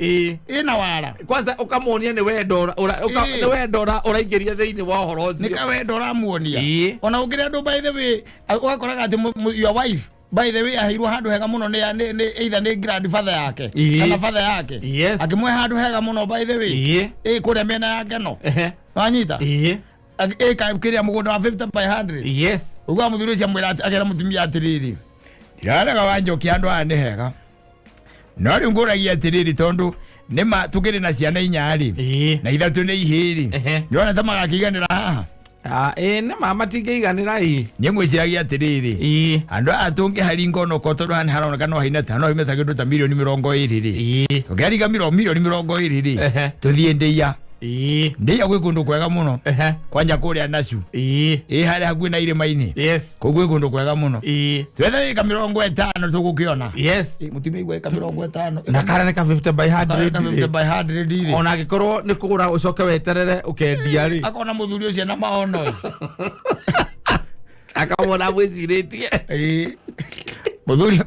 Ĩna wara. Kwanza ũkamuonia nĩ wendo nĩ wendo ũraingĩria thĩinĩ wa ũhoro Nĩ ũcio. kawendo ũramuonia. Ona ũngĩrĩ andũ, by the way, ũgakoraga atĩ your wife, by the way, aheirwo handũ hega mũno nĩ either nĩ grandfather yake kana father yake. Akĩmũhe handũ hega mũno, by the way, ĩ kũrĩa mĩena ya ngeno. Wanyita? Ĩ kĩrĩa mũgũnda wa 50 by 100. Ũguo mũthuri ũcio amwĩra akera mũtumia atĩrĩrĩ, ndirarega wa njoki, handũ haha nĩ hega, no rĩu ngũragia atĩrĩrĩ, tondũ nĩma tũkĩrĩ na ciana inya rĩ, na ithatũ nĩ ihĩĩ rĩ, ndĩrona ta magakĩiganĩra haha. Ah, ĩĩ, nĩ ma matingĩiganĩra ĩ. Niĩ ngwĩciragia atĩrĩrĩ, handũ haha tũngĩharinga onokorwo, tondũ haha nĩ haroneka no haina no haime ta kĩndũ ta mirioni 20 rĩ, tũngĩharinga mirioni 20 rĩ, tũthiĩ ndĩia. Ndĩia gwĩ kũndũ kwega mũno. Kwanja kũrĩa nacu, ĩ harĩa hakuhĩ na irĩma-inĩ. Kũu gwĩ kũndũ kwega mũno. Twethe ĩka 50 tũgũkĩona. Ĩ, mũtumia igua ĩka 50. Na karĩa nĩ ka 50 by 100. Ka 50 by 100 rĩ. Ona angĩkorwo nĩ kũgũra ũcoke weterere ũkendia rĩ. Akona mũthuri ũcio na maono ĩ. Akamwona mwĩcirĩtie. Ĩ, mũthuri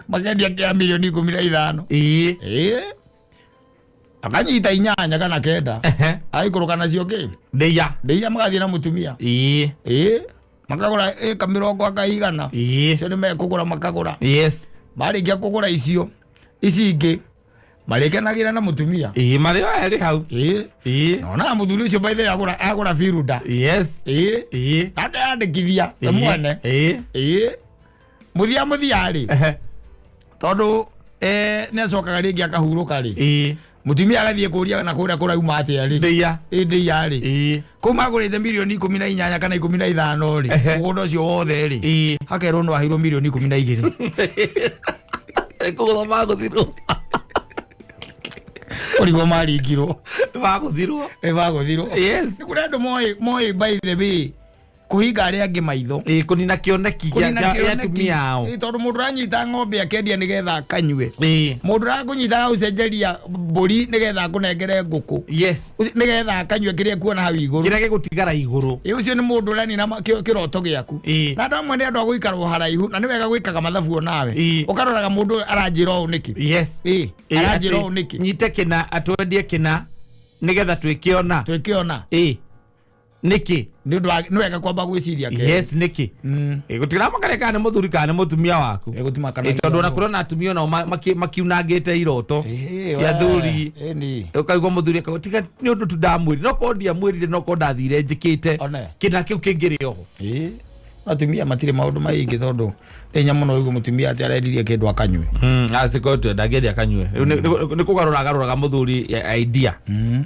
makendia kĩa mirioni 15. Ĩ, akanyita inyanya kana kenda, aikũrũka nacio kĩ ndĩia. Ndĩia, magathiĩ na mũtumia. Ĩ, makagũra ĩka mĩrongo akaigana. Cio nĩ mekũgũra, makagũra. Marĩkia kũgũra icio ici ingĩ marĩkenagĩra na mũtumia. Ĩĩ, marĩ o erĩ hau. Ĩĩ. Ĩĩ. Nona mũthuri ũcio by the way agũra biruda. Yes. Ĩĩ. Ĩĩ. Na ndeyandĩkithia we mwene. Ĩĩ. Ĩĩ. Mũthia rĩ, Ehe. tondũ nĩ acokaga rĩngĩ akahurũka rĩ, Ĩĩ. mũtumia agathiĩ kũria na kũrĩa kũrauma atĩa rĩ. Ndĩia. Ĩ ndĩia rĩ, Ĩĩ. kũu magũrĩte mirioni 18 kana 15 rĩ, Ehe. mũgũnda ũcio wothe rĩ, Ĩĩ. hakerwo no aheirwo mirioni 12. Kũgũtha magũthirwo. Ũrigwo maringirwo. Magũthirwo. Ĩ magũthirwo. Yes. Nĩ kũrĩ andũ moĩ by the way kũhinga arĩa angĩ maitho. Ĩĩ, kũnina kĩoneki gĩa Kũnina gĩa kĩoneki. atumia ao. Ĩ, tondũ mũndũ ũranyita ng'ombe akendia nĩgetha akanyue, Ĩĩ. mũndũ ũrakũnyita agagũcenjeria mbũri nĩgetha akũnengere ngũkũ, Yes. nĩgetha akanyue kĩrĩa kuona hau igũrũ. Kĩrĩa gĩgũtigara igũrũ. Ĩ, ũcio nĩ mũndũ ũranina kĩroto gĩaku. Ĩĩ. Na andũ amwe nĩ andũ a gũikarwo haraihu, na nĩ wega gwĩkaga mathabu o nawe. Ĩĩ. Ũkaroraga mũndũ ũyũ aranjĩra ũũ nĩkĩ. Yes. Ĩ, Ĩĩ, aranjĩra atĩ ũũ nĩkĩ. nyite kĩna, atwendie kĩna nĩgetha twĩkĩona. Twĩkĩona. Ĩĩ, nĩkĩ? Nĩ ũndũ nĩ wega kwamba gwĩciria kerĩ. Yes, nĩkĩ? Ĩĩ, gũtiramakarĩa kana nĩ mũthuri kana nĩ mũtumia waku. Ĩ, gũtima kana Ĩĩ, tondũ ona kũrĩ ona atumia onao makiunangĩte iroto Ĩ, cia we, thuri. ĩni. Ũkaigua mũthuri akauga tiga nĩ ũndũ tu ndamwĩrire, no korwo ndiamwĩrire, no korwo ndathire njĩkĩte One. kĩna kĩu kĩngĩrĩ oho. Ĩ, atumia matirĩ maũndũ maingĩ tondũ nĩ hinya mũno ũigue mũtumia atĩ arendirie kĩndũ akanyue. Acikote ndangĩendia akanyue. Rĩu nĩ kũgarũra agarũraga mũthuri idea.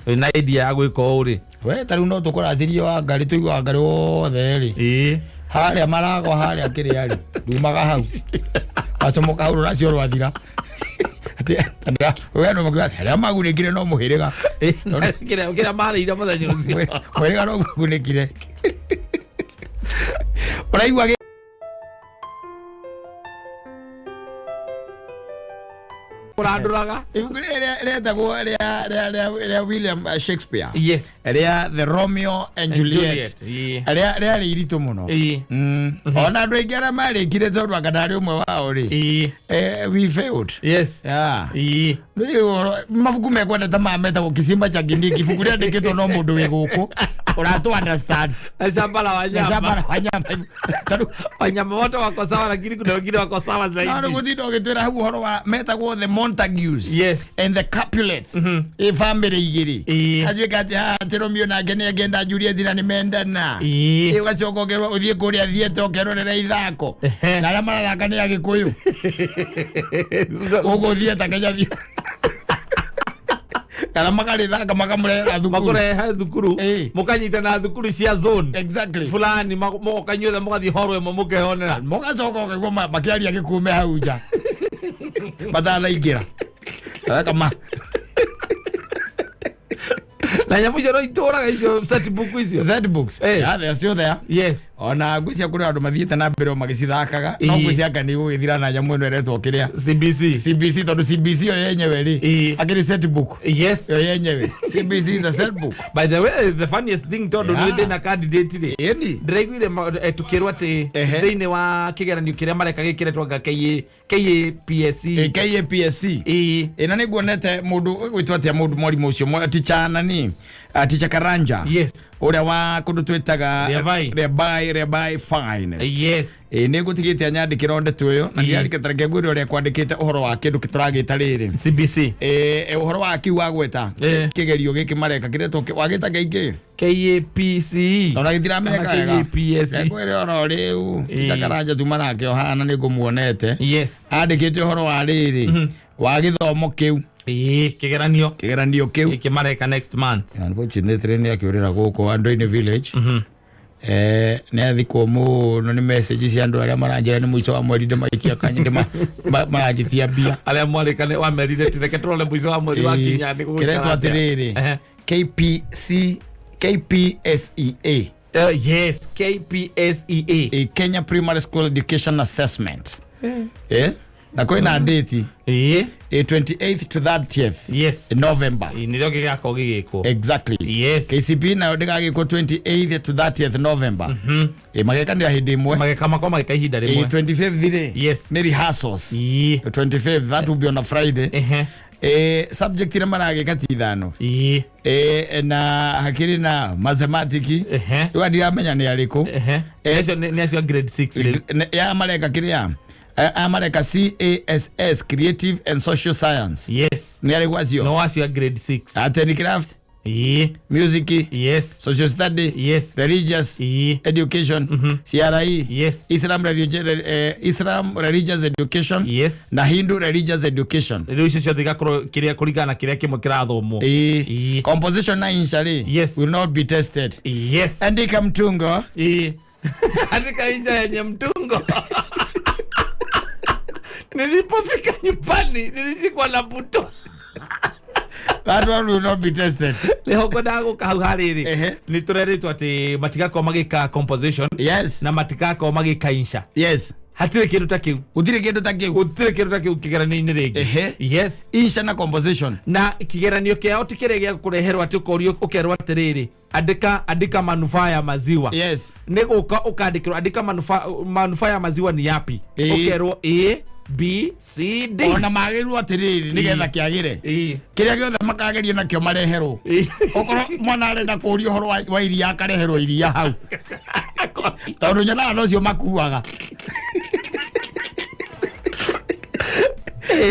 Wĩna idea ya gwĩka ũũ rĩ. We ta rĩu no tũkũracĩrie Wangarĩ, tũigue Wangarĩ wothe rĩ, Ĩĩ. harĩa maragwa harĩa kĩrĩa rĩ, ndumaga hau wacomoka hau rũracio rwathira. Atĩ we andũ makiuga atĩ arĩa magunĩkire no mũhĩrĩga. Ĩĩ, kĩrĩa marĩire mũthenya ũcio. Mũhĩrĩga no magunĩkire. Ũraigua Kũrandũraga. Ibuku rĩrĩa rĩetagwo rĩa William Shakespeare. Yes. Rĩa The Romeo and Juliet. Juliet, ĩĩ. Rĩa rĩarĩ iritũ mũno. Ĩĩ. Ona andũ aingĩ arĩa marĩkire tondũ anga ndarĩ ũmwe wao rĩ. Ĩĩ. We failed. Yes. Yeah. Ĩĩ. Rĩu mabuku mekwendete maya metagwo Kisimba cha Kindiki, ibuku rĩandĩkĩtwo no mũndũ wĩ gũkũ ũratũ understand. Na shamba la wanyama. Shamba la wanyama. Tondũ Wanyama wote wako sawa, lakini kuna wengine wako sawa no zaidi. nĩ gũtinda ũgĩtwĩra hau ũhoro wa metagwo the Montagues Yes. and the Capulets. Ĩ family igĩrĩ. Ĩĩ. Atuĩka atĩ haha atĩ Romeo nake nĩ angĩenda Juliet na nĩ mendana. Ĩĩ. Ĩ, ũgacoka ũkerwo ũthiĩ kũrĩa theatre ũkerorera ithako. Ehe. Na arĩa marathaka nĩ Agĩkũyũ. Gũkũ theatre Kenya theatre. Kana makarĩthaka makamũrehera thukuru. Makũrehe thukuru. Ĩĩ. Mũkanyitana thukuru cia zone Exactly. fulani, mũgoka inyuothe mũgathiĩ horo ĩmwe mũkeyonera. Mũgacoka ũkaigua makĩaria gĩkume hau nja matanaingĩra. Kama Na nyamũ icio no itũraga icio set book icio. Set books. Eh. Yeah, they are still there. Yes. Ona ngwĩciria kũrĩ andũ mathiĩte na mbere o magĩcithakaga, no Ĩĩ. ngwĩciria anga nĩ igũgĩthira na nyamũ ĩno ĩretwo kĩrĩa CBC. CBC, tondũ CBC yo yenyewe rĩ, Ĩĩ. akĩrĩ set book Yes. yo yenyewe. CBC is a set book. By the way, the funniest thing, tondũ Yeah. nĩ ndĩna candidate rĩ, Ĩni. ndĩraiguire tũkĩrwo atĩ Ehe. thĩinĩ wa kĩgeranio kĩrĩa mareka gĩkĩretwo anga KAPSC. KAPSC. Ĩĩ. Ĩna nĩ nguonete mũndũ ũgwĩtwo atĩa, mũndũ mwarimũ ũcio teacher nani, teacher Karanja. Yes. Ũrĩa wa kũndũ twĩtaga Riabai. Riabai Finest. Yes. Ĩ, nĩ ngũtigĩte anyandĩkĩra ndeto ĩyo na Ĩĩ. ndiarĩkĩte, reke ngwĩre ũrĩa kwandĩkĩte ũhoro wa kĩndũ tũragĩta rĩrĩ. CBC. Ĩ, ũhoro wa kiu wagweta Ĩ. kĩgerio gĩkĩ mareka kĩretwo wagĩta kĩingĩ. KAPCE. Ona gĩtiramenyeka Kana wega. KAPSC. Ngwĩre oro rĩu Ĩ. teacher Karanja tuma nake ohana nĩ ngũmuonete Yes. andĩkĩte ũhoro wa rĩrĩ wa gĩthomo kĩu. Ĩĩ, kĩgeranio Kĩgeranio kĩu gĩkĩ mareka next month. Unfortunately nĩ akĩũrĩra gũkũ andũ-inĩ village. Nĩ athikwo mũno nĩ message cia andũ arĩa maranjĩra nĩ mũico wa mweri ndĩmaikia kanya maranjĩtia mbia. Arĩa mwarĩkane wamerire ti reke tũrore mũico wa mweri wakinya nĩ gũgũikara Kĩretwo atĩa. atĩrĩrĩ, Ehe. KPC KPSEA. Yes, KPSEA. A Kenya Primary School Education Assessment. Na kwĩna date Ĩĩ. 28th to 30th Yes. November. Ĩĩ, nĩrĩo gĩgakorwo gĩgĩkwo. Exactly. Yes. KCP nayo ndĩgagĩkwo 28th to 30th November. Magekanĩra hĩndĩ ĩmwe. Mageka makorwo magĩka ihinda rĩmwe. 25th rĩ, Yes. nĩ rehearsals. Ĩĩ. 25th, that will be on a Friday. Ehe. Subject iria maragĩka ti ithano. Ĩĩ. Na hakĩrĩ na mathematics. Ehe. Rĩu ndiramenya nĩ arĩkũ. Ehe. Nĩ acio grade 6 rĩu. Ya mareka kĩrĩa Aya mareka CASS, Creative and Social Science. Yes. Nĩ arĩ gwacio? No, acio a grade 6. Art and Craft. Music. Yes. Social Study. Yes. Religious Education, CRE. Yes. Islam Religious Education. Yes. Na Hindu Religious Education. Rĩu icio ciothe igakorwo kĩrĩa kũringana na kĩrĩa kĩmwe kĩrathomwo. Composition na insha rĩ, Yes. will not be tested. Yes. Andika mtungo. Andika insha yenye mtungo. Nilipofika nyumbani nilishikwa na buto. That one will not be tested. Nĩho ngwendaga gũka hau harĩrĩ. Nĩ tũrerĩtwo atĩ matigakorwo magĩka composition Yes. na matigakorwo magĩka insha. Yes. Hatirĩ kĩndũ ta kĩu. Gũtirĩ kĩndũ ta kĩu. Gũtirĩ kĩndũ ta kĩu kĩgeranio-inĩ rĩngĩ. Yes. Insha na composition. Na kĩgeranio kĩao ti kĩrĩa gĩa kũreherwo atĩ ũkorio ũkerwo atĩrĩrĩ, andika manufaa ya maziwa. Yes. Nĩ gũka ũkandĩkĩrwo andika manufaa ya maziwa ni yapi. Ũkerwo A, B, C, D. Ona magĩrĩirwo atĩrĩrĩ, nĩgetha kĩagĩre, kĩrĩa gĩothe makagerio nakĩo mareherwo. Okorwo mwana arenda kũũria ũhoro wa iria, akareherwo iria hau, tondũ nyonaga nocio makuaga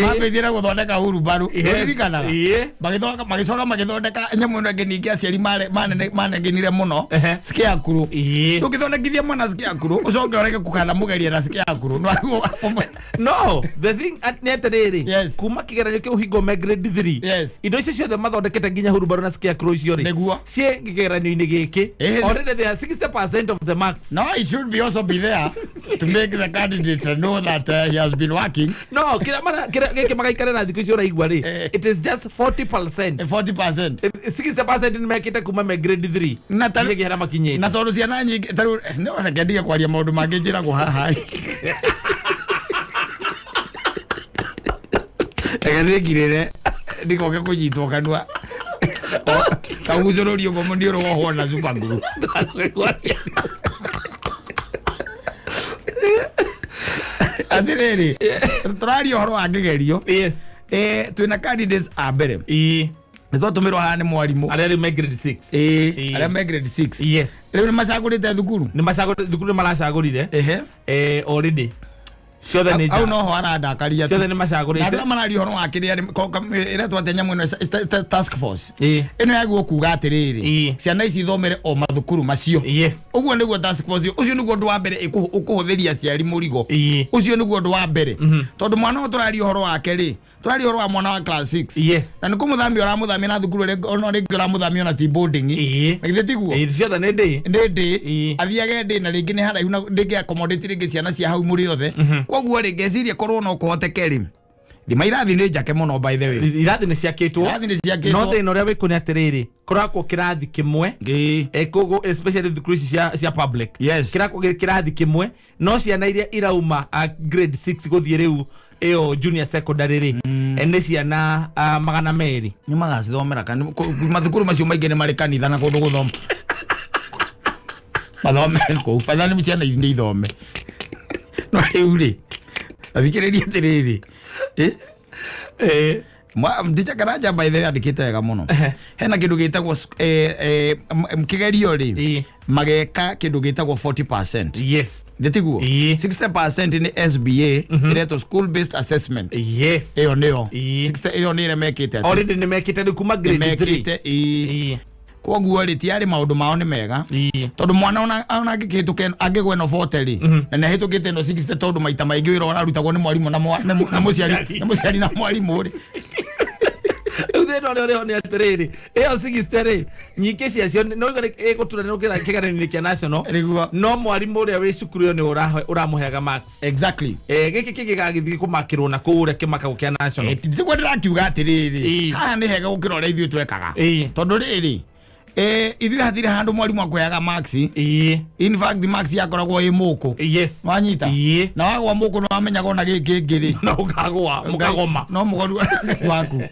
mambĩtie na gũthondeka hurubaru. Ũririkanaga? Magĩcoka magĩthondeka nyamũ ĩno ĩngĩ ningĩ aciari manengenire mũno, scarecrow. Ndũngĩthondekithia mwana scarecrow ũcoke ũrege kũkana mũgerie na scarecrow. No, the thing nĩ atĩrĩrĩ, kuma kĩgeranio kĩu hingo me grade 3, indo icio ciothe mathondekete nginya hurubaru na scarecrow icio rĩ, ciĩ kĩgeranio-inĩ gĩkĩ. Already they are 60% of the marks. No, it should be also be there to make the candidate know that he has been working. No, kĩrĩa kĩrĩa gĩkĩ magaikarĩra thikũ icio ũraigua rĩ, it is just 40%. 40%. 60% nĩ mekĩte kuma me grade 3. Na Nĩ harĩa makinyĩte. Na tondũ ciana nyingĩ tarĩu no reke ndige kwaria maũndũ mangĩ njĩragwo haha, reke ndĩkirĩre ndigoke kũnyitwo kanua kagucũrũrio ũguo mũniũrũ wohwo na super glue. Atĩrĩrĩ, tũraria ũhoro wa kĩgerio. Twĩna candidates a mbere nĩ twatũmĩrwo haha nĩ mwarimũ. Arĩa rĩu me grade 6. Arĩa me grade 6. Rĩu nĩ macagũrĩte thukuru. Nĩ macagũrĩte thukuru, nĩ maracagũrire. Already ciothe nĩ Au nja. noho arandakaria tu. Ciothe nĩ Na macagũrĩte. andũ aya mararia ũhoro wa kĩrĩa ĩretwo atĩa nyamũ ĩno task force ĩno yagĩrĩirwo kuga atĩrĩrĩ, ciana ici ithomere o mathukuru macio. Ũguo nĩguo task force ũcio nĩguo ũndũ wa mbere ũkũhũthĩria aciari mũrigo. Ũcio nĩguo ũndũ wa mbere, tondũ mwana ũyũ tũraria ũhoro wake rĩ, tũraria ũhoro wa mwana wa class 6, na nĩ kũmũthamia ũramũthamia na thukuru ĩrĩa ona rĩngĩ ũramũthamia ona ti boarding. Na githĩ tiguo? Ciothe nĩ ndĩ. Nĩ ndĩ. Athiage ndĩ na rĩngĩ nĩ haraihu na ndĩngĩ accommodate rĩngĩ ciana cia hau mũrĩ othe. Koguo rĩ, ngeciria korwo no kũhoteke rĩ, thima irathi nĩ njake mũno, by the way. Irathi nĩ ciakĩtwo. Irathi nĩ ciakĩtwo. No thĩna ũrĩa wĩkuo nĩ atĩrĩrĩ, kũrakwo kĩrathi kĩmwe. Koguo especially thukuru ici cia public, kĩrakwo kĩrathi kĩmwe, no ciana iria irauma grade 6 gũthiĩ rĩu ĩyo junior secondary rĩ, nĩ ciana 200. Nĩ magacithomera mathukuru macio maingĩ nĩ marĩ kanitha na kũndũ gũthoma, mathomere kũu, batha nĩ ciana nĩ ithome. No rĩu rĩ, athikĩrĩria atĩrĩrĩ, Teacher Karanja, by the way, andĩkĩte wega mũno. Hena kĩndũ gĩtagwo kĩgerio rĩ, mageka kĩndũ gĩtagwo 40%. Ndĩtiguo? 60% nĩ SBA, ĩretwo school based assessment. Ĩyo nĩyo 60, ĩyo nĩ ĩrĩa mekĩte atĩ. Already nĩ mekĩte rĩu kuma grade 3. Mekĩte, ĩĩ. Koguo rĩ, tiarĩ maũndũ mao nĩ mega, tondũ mwana ona angĩkĩhĩtũka angĩgwa ĩno 40 rĩ, na nĩ ahĩtũkĩte ĩno 60, tondũ maita maingĩ wĩra ũrarutagwo nĩ mwarimũ na mũciari na mwarimũ rĩ. Rĩu thĩna ũrĩa ũrĩho nĩ atĩrĩrĩ, ĩyo 60 rĩ, nyingĩ ciacio no ĩgũtura nĩ kĩgeranio-inĩ kĩa national. Nĩguo. No mwarimũ ũrĩa wĩ cukuru ĩyo nĩ ũramũheaga marks. Gĩkĩ kĩngĩ gagĩthiĩ kũmakĩrwo na kũu ũrĩa kĩmakagwo kĩa national. Tiguo ndĩrakiuga atĩrĩrĩ, haha nĩ hega gũkĩra ũrĩa ithuĩ twekaga, tondũ rĩrĩ, ithuĩ hatirĩ handũ mwarimũ akũheaga marks. In fact, marks yakoragwo ĩ mũkũ. Wanyita? Na wagwa mũkũ nĩ wamenyaga ona gĩkĩ ngĩ rĩ, No ũkagũa mũkagoma. No mũgoru waku.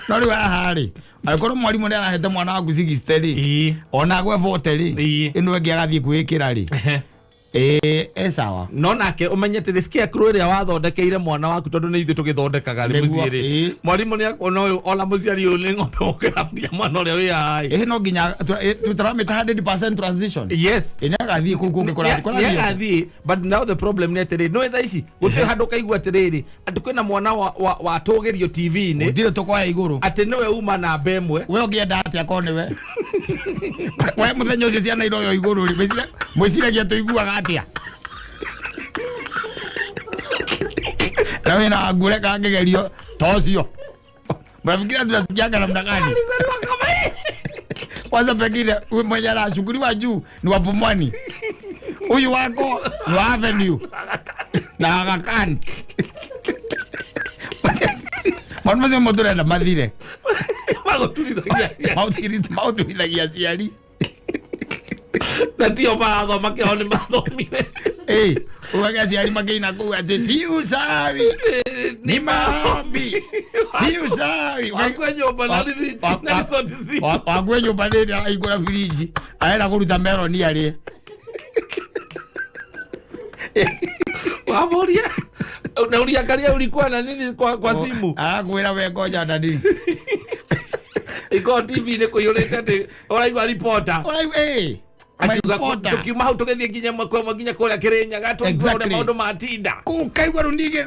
No rĩu haha rĩ, angĩkorwo mwarimũ nĩ arahete mwana waku 60 rĩ, ona agwe 40 rĩ, ĩno ĩngĩ agathiĩ kwĩĩkĩra rĩ, E sawa. No nake ũmenye atĩ scarecrow ĩrĩa wathondekeire mwana waku, tondũ nĩ ithuĩ tũgĩthondekaga rĩ Nĩguo, mũciĩ rĩ, mwarimũ nĩ akuona ũyũ ona mũciari ũyũ nĩ ng'ombe gũkĩra nginya mwana ũrĩa wĩ haha. Ĩ no nginya tũramĩta 100% transition. Ĩ nĩagathiĩ kũu kũngĩ kũrathiĩ kũrathiĩ. Nĩagathiĩ, but now the problem nĩ atĩrĩrĩ, nĩ thaa ici gũtirĩ handũ ũkaigua atĩrĩrĩ atĩ kwĩna mwana watũgĩrio TV-inĩ Gũtirĩ tũkoya igũrũ. Atĩ nĩwe uma namba 1. We ũngĩenda atĩa korwo nĩwe? We mũthenya ũcio ciana iroyo igũrũ rĩ, mwĩciragia tũiguaga atĩa? Na wĩna ngure kangĩgerio ta ũcio. Mnafikiria tunasikianga namna gani? Kwanza pengine huyu mwenye anashughuliwa juu ni wa Pumwani, huyu wako ni wa Avenue na Aga Khan. Maũndũ macio mo tũrenda mathire. Magũturithagia. Maũturithagia aciari. Na tio marathoma kĩo nĩ mathomire. Eh, ũgage aciari makĩina kũu atĩ si usawi ni maombi, si usawi. Wakue nyũmba na rithiti na risoti cimu. Wakue nyũmba nĩ aingũra firiji arenda kũruta meroni arĩe. Wamuria na uliangalia ulikuwa na nini kwa simu? Arakwĩra we ngoja ndani. Iko TV nĩ kũiyũrĩte atĩ ũraigua reporter Ũraigua eh akiuga reporter. Tukiuma hau tũgĩthiĩ nginya ĩmwe kwa ĩmwe nginya kũrĩa Kĩrĩnyaga tũigua ũrĩa maũndũ matinda. Kũu kaigua rĩu ningĩ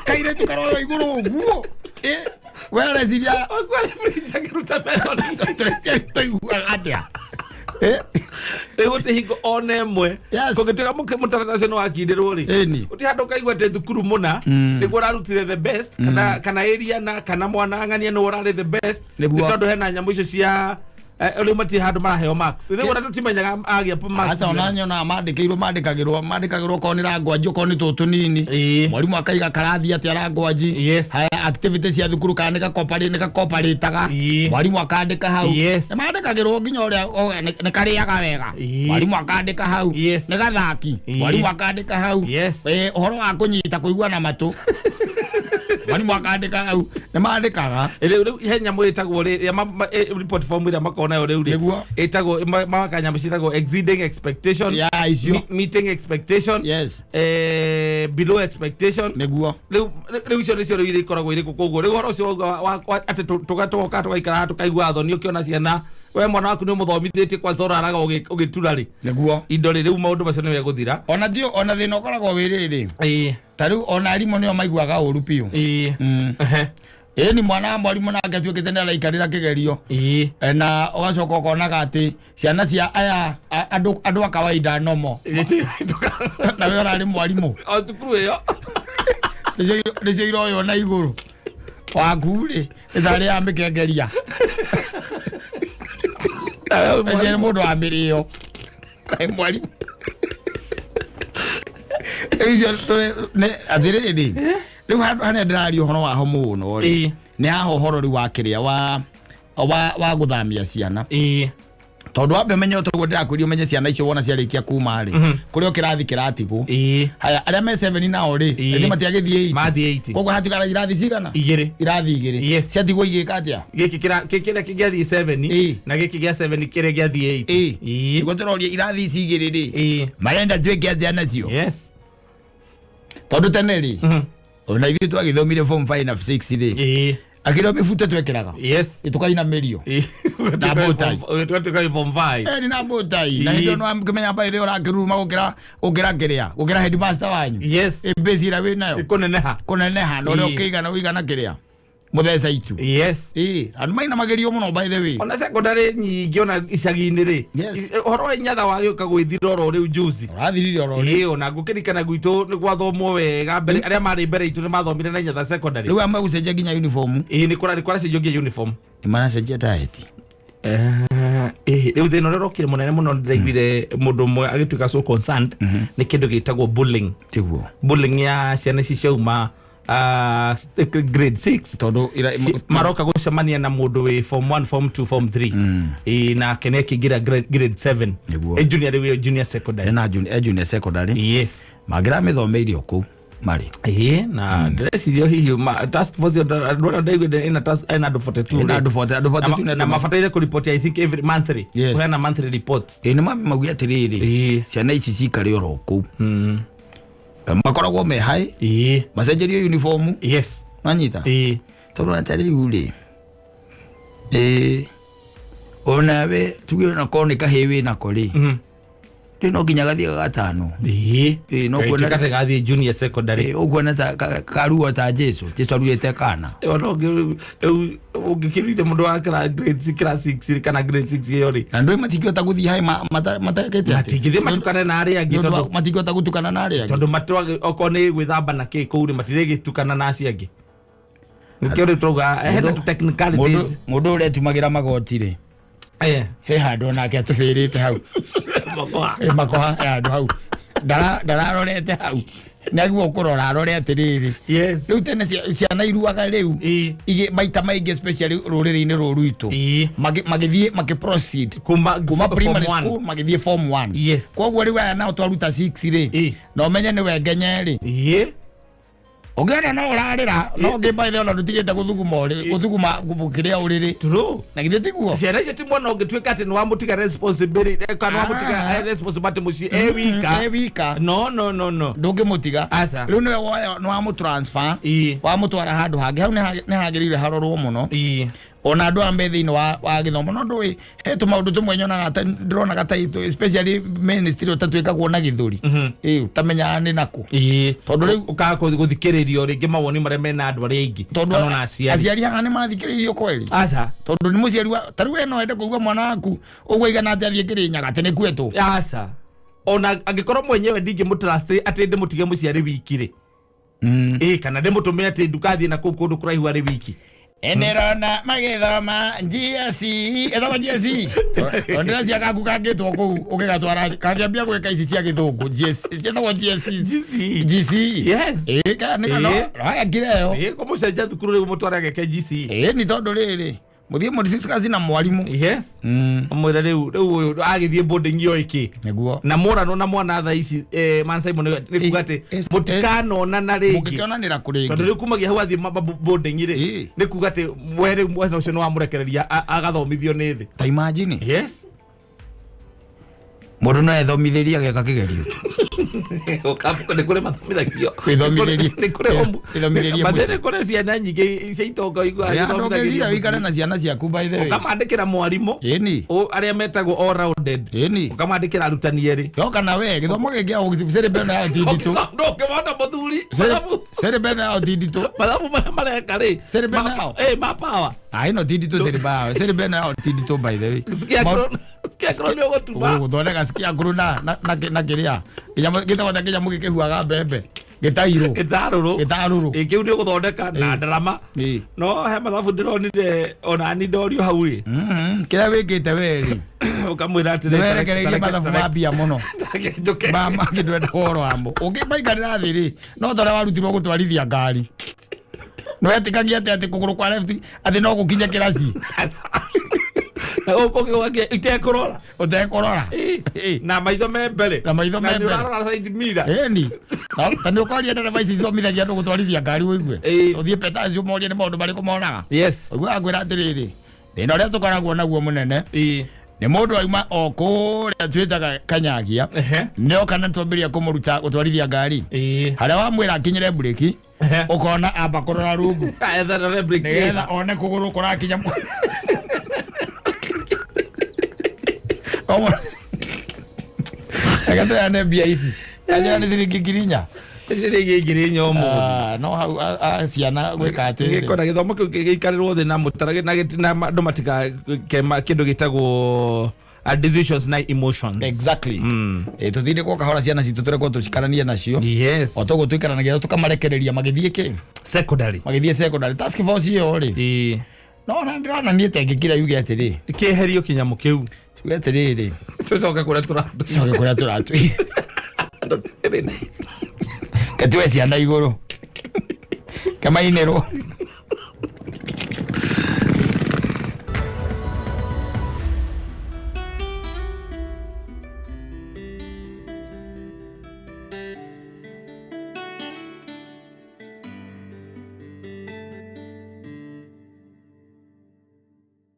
kairĩtu karoyo igũrũ ũguo. Eh, we ũreciria Wakua fridge akĩruta meloni. Tũreciria tũiguaga atĩa? Eh. Rĩu gũtirĩ hingo ona ĩmwe kũngĩtuĩka mũtaratara ũcio nĩ wakindĩrwo rĩ, gũtirĩ handũ ũkaigua atĩ thukuru mũna nĩguo ũrarutire the best, kana area na kana mwana ng'ania nĩwe ũrarĩ the best, nĩ tondũ hena nyamũ icio cia rĩu matirĩ handũ maraheo marks, rĩu ona tũtimenyaga agĩa marks. Aca ona nyonaga mandĩkĩirwo mandĩkagĩrwo okorwo nĩ rangwanji, okorwo nĩ tũtũ nini, mwarimũ akaiga karathi atĩa rangwanji. Haya, activity cia thukuru kana nĩ gakoparĩtaga, mwarimũ akandĩka hau. Nĩ mandĩkagĩrwo nginya ũrĩa nĩ karĩaga wega, mwarimũ akandĩka hau. Nĩ gathaki, mwarimũ akandĩka hau. Eh, ũhoro wa kũnyita kũigua na matũ, mwarimũ akandĩka hau. Nĩ mandĩkaga. Rĩu he nyamũ ĩtagwo rĩ ya report form ĩrĩa makoragwo nayo rĩu rĩ, ĩtagwo mawaka nyamũ ciĩtagwo exceeding expectation, ya icio, meeting expectation, below expectation. Rĩu icio nĩcio rĩu iria ikoragwo irĩ koguo rĩu ũhoro ũcio wauga atĩ tũgoka tũgaikara haha tũkaigua thoni ũkĩona ciana, we mwana waku nĩ ũmũthomithĩtie kwanza ũraraga ũgĩtura rĩ indo rĩ, rĩu maũndũ macio nĩ megũthira. Ona tio ona thĩna ũkoragwo wĩ rĩrĩ, ta rĩu ona arimũ nĩo maiguaga ũru biũ. Ĩni mwana wa mwarimũ nake atuĩkĩte nĩ araikarĩra kĩgerio. Na ũgacoka ũkonaga atĩ ciana cia aya andũ a kawaida nomo na we ũrarĩ mwarimũ. O thukuru ĩyo. Nĩcio iroywo na igũrũ waku rĩ, nĩ tarĩ ya mĩkengeria. Ũcio nĩ mũndũ wa mĩrĩo. Kaĩ mwarimũ. Rĩu icio atĩrĩrĩ, rĩu handũ harĩa ndĩraria ũhoro waho mũno rĩ, nĩ haha ũhoro rĩu wa kĩrĩa wa gũthamia ciana, tondũ wambe ũmenye ũtoguo ndĩrakwĩria ũmenye ciana icio wona ciarĩkia kuma rĩ, kũrĩ o kĩrathi kĩratigwo. Haya, arĩa me 7 nao rĩ, ĩndĩ matiagĩthiĩ 8. Mathiĩ 8. Koguo hatigara irathi cigana? 2. Irathi 2. Ciatigwo igĩka atĩa? Gĩkĩ kĩrĩa kĩngĩathiĩ 7 na gĩkĩ gĩa 7 kĩrĩa gĩathiĩ 8. Nĩguo tũroria irathi ici 2 rĩ, marenda tuĩke atĩa nacio? Tondũ tene rĩ, ona ithuĩ twagĩthomire form 5 na 6 rĩ, akĩrĩa mĩbuto twekĩraga tũkainamĩrio na bow-tie. Twatuĩka form 5. Ĩni na bow-tie. Na hĩndĩ ĩyo nĩwakĩmenya by the way ũrakĩruruma gũkĩra kĩrĩa gũkĩra headmaster wanyu. Ĩ mbĩci ĩrĩa wĩnayo kũneneha. Kũneneha na ũrĩa ũkĩigana ũigana kĩrĩa mũtheca itu. Andũ mainamagĩrio mũno by the way. Ona secondary nyingĩ ona icagi-inĩ rĩ, ũhoro wa inyatha wagĩũka gwĩthira oro rĩu juzi. Ũrathirire oro rĩu. Ĩĩ, ona ngũkĩrikana gwitũ nĩ gwathomwo wega mbere, arĩa marĩ mbere itũ nĩ mathomire na inyatha secondary. Rĩu amwe gũcenjia nginya uniform. Ĩĩ, nĩ kũracenjio nginya uniform. Nĩ maracenjia diet. Rĩu thĩna ũrĩa ũrokire mũnene mũno ndĩraiguire mũndũ ũmwe agĩtuĩka so concerned nĩ kĩndũ gĩtagwo bullying. Tiguo. Bullying ya ciana ici ciauma grade 6 tondũ maroka gũcemania na mũndũ wĩ form 1, form 2, form 3. Ĩĩ, nake nĩ akĩingĩra grade 7. Junior rĩu ĩyo junior secondary. Ena junior secondary. Mangĩramĩthomeire o kũu. Marĩ. Ĩĩ, na ndĩreciria hihi task force ĩyo andũ arĩa ndaiguire ĩna task ĩna andũ 42 Ĩna rĩ. andũ 40 andũ 42 Na na mabataire kũripoti, I think, every monthly. Yes. Kũheana monthly reports. Ĩ, nĩ mambe mauge atĩrĩrĩ, ciana ici cikare oro kũu, makoragwo me hai, macenjerio uniform. Manyita? Tondũ na ta rĩu rĩ, ĩ, onawe tuge onakorwo nĩ kahĩĩ wĩ nako rĩ, rĩ no nginya gathiĩ gatano. Ĩĩ, no kuona- Ĩĩ, gathiĩ junior secondary. Ĩ, ũkuona ta karuo ta Jesu, Jesu aruĩte kana. Ona rĩu ũngĩkĩruithia mũndũ wa grade class 6 kana grade 6 ĩyo rĩ, Na ndũĩ matingĩhota gũthiĩ hai matakĩte atĩ. Matingĩthiĩ matukane na arĩa angĩ. Nĩ ũndũ Tondũ matingĩhota gũtukana na arĩa angĩ. Tondũ okorwo nĩ gwĩthamba na kĩ kũu rĩ, matirĩgĩtukana na acio angĩ. Nĩkĩo rĩu tũrauga hena tũ technicalities. Mũndũ ũrĩa etumagĩra magoti rĩ, he handũ onake atũbĩrĩte hau. Makoha. Ĩ, makoha he handũ hau ndararorete hau, nĩagĩrĩirwo kũrora arore atĩrĩrĩ, rĩu tene ciana iruaga rĩu maita maingĩ, especially rũrĩrĩ-inĩ rũrũ rwitũ, magĩthiĩ makĩ proceed kuma kuma primary form one. school magĩthiĩ form 1. Koguo rĩu aya nao twaruta 6 rĩ, na ũmenye nĩwe ngenye rĩ, ũngĩona no ũrarĩra no ũngĩ ona ndũtigĩte gũthuguma ũrĩ gũthuguma kĩrĩa ũrĩrĩ. Na githĩ tiguo? Ciana icio ti mwana ũngĩtuĩka atĩ nĩ wamũtiga responsibility kana wamũtiga responsibility mũciĩ e wika. E wika. No, no, no, no. Ndũngĩmũtiga. Aca. Rĩu nĩwe woya nĩ wamũ transfer, wamũtwara handũ hangĩ hau nĩ hagĩrĩire harorwo mũno, ona andũ aya me thĩinĩ wa gĩthomo. No ndũĩ he tũmaũndũ tũmwe nyonaga ta ndĩronaga ta itũ, especially ministry, ũtatuĩkagwo na gĩthũri, ĩ, ũtamenyaga nĩ nakũ. Tondũ rĩu Ũkaga gũthikĩrĩrio rĩngĩ mawoni marĩa mena andũ arĩa aingĩ tondũ kana ona aciari. Aciari haha nĩ mathikĩrĩirio kweli? Aca. Tondũ nĩ mũciari wa ta rĩu we no ende kũigua mwana waku ũguo igana atĩ athiĩ Kĩrĩnyaga atĩ nĩ kwetwo. Aca, ona angĩkorwo mwenyewe ndingĩmũtrust atĩ ndĩmũtige mũciari wiki rĩ, ĩ, kana ndĩmũtũme atĩ ndukathiĩ na kũu kũndũ kũraihu arĩ wiki. Nĩrona magĩthoma GSC, ĩthoma GSC, tondũ ndĩrecia gaku kangĩtwo kũu ũgĩgatwara kangĩambia gwĩka ici cia gĩthũngũ GSC, gĩtagwo GSC. GC. GC. Ĩ, nĩ kana ĩyo. Ĩ, kũmũcenjia thukuru rĩu mũtware ageke GC. Ĩ, nĩ tondũ rĩrĩ mũthiĩ mũdiscuss na mwarimũ. Amwĩre rĩu ũyũ agĩthiĩ boarding yo ĩkĩ Nĩguo. Na mũranwo na mwana thaa ici, man Simon, nĩ kuga atĩ mũtikanonana rĩngĩ. Mũngĩkĩonanĩra kũ Tondũ rĩngĩ? rĩu kumagia hau athiĩ boarding rĩ, nĩ kuga atĩ we rĩu mwana ũcio nĩ wamũrekereria agathomithio nĩ thĩ. Ta imagine. Mũndũ no ethomithĩrie ageka kĩgerio. Nĩ kũrĩ mathomithagio. Wĩthomithĩrie. Nĩ kũrĩ Wĩthomithĩrie Mathe mũciĩ. nĩ kũrĩ ciana nyingĩ cia itonga ũiguaga Andũ ũngĩciria wĩikare na ciana ciaku, by the way. Ũkamandĩkĩra mwarimũ Ĩni. Arĩa metagwo all rounded. Ũkamandĩkĩra arutani erĩ. Yoka na we gĩthomo gĩkĩ gĩa cĩrĩ ya tinditũ. Ndũngĩmona mũthuri mathabu. Cĩrĩ ya tinditũ. Mathabu marĩa mareka rĩ, Cĩrĩ yao. Ma power. Ah, ĩno tinditũ cĩrĩ yao, cĩrĩ yao tinditũ, by the way. Scarecrow nĩ ũgũtuma. Gũthondeka scarecrow na kĩrĩa gĩtagwo ta kĩnyamũ gĩkĩhuaga mbembe gĩtairũ. Gĩtarũrũ. Gĩtarũrũ. Ĩ, kĩu nĩ ũgũthondeka na ndarama. No he mathabu ndĩronire ona ni ndorio hau rĩ. Kĩrĩa wĩkĩte we rĩ, Ũkamwĩra atĩrĩ, nĩ werekereirie mathabu ma mbia mũno. Tareke njũke. Ma kĩndũ ũhoro wamo ũngĩmaikarĩra thĩ rĩ, no ta ũrĩa warutirwo gũtwarithia ngari, nĩ wetĩkagia atĩ kũgũrũ kwa left atĩ no gũkinye kĩraci. Na gũkũ gĩgwake itekũrora. Ũtekũrora. Na maitho me mbere. Na maitho me Na nĩ mbere. ũrarora side mirror. Ĩni ta nĩ ũkoria ndereba ici ithomithagia andũ gũtwarithia ngari, ũigue ũthiĩ petacio morie nĩ maũndũ marĩkũ monaga. Ũguo akwĩra atĩrĩrĩ, thĩna ũrĩa tũkoragwo naguo mũnene nĩ mũndũ auma o kũrĩa twĩtaga Kanyagia, nĩ oka na twambĩrĩria kũmũruta gũtwarithia ngari, harĩa wamwĩra akinyĩre mburĩki, ũkona amba kũrora rungu Etherere brake. Nĩgetha one kũgũrũ kũrakinya Reke tũheane mbia ici, anjĩra nĩ ciringi 4,000. Ciringi 4,000 ũmũthĩ. Ah, no hau ciana gwĩka atĩrĩrĩ. Gĩkona gĩthomo kĩu gĩikarĩrwo thĩ na mũtara na andũ matigake kĩndũ gĩtagwo decisions na emotions. Exactly. Eh, tũtindĩkwo kahora ciana citũ tũrekwo tũcikaranie nacio o toguo tũikaranagia, tũkamarekereria magĩthiĩ kĩ? Secondary. Magĩthiĩ secondary. Task force ĩyo rĩ, no na ndĩrona niĩ tengĩkira yuge atĩrĩ, Kĩeherio kĩnyamũ kĩu. Yuge atĩrĩrĩ, Tũcoke kũrĩa tũratũ. coke kũrĩa tũratũire, ketue ciana igũrũ kemainĩrwo.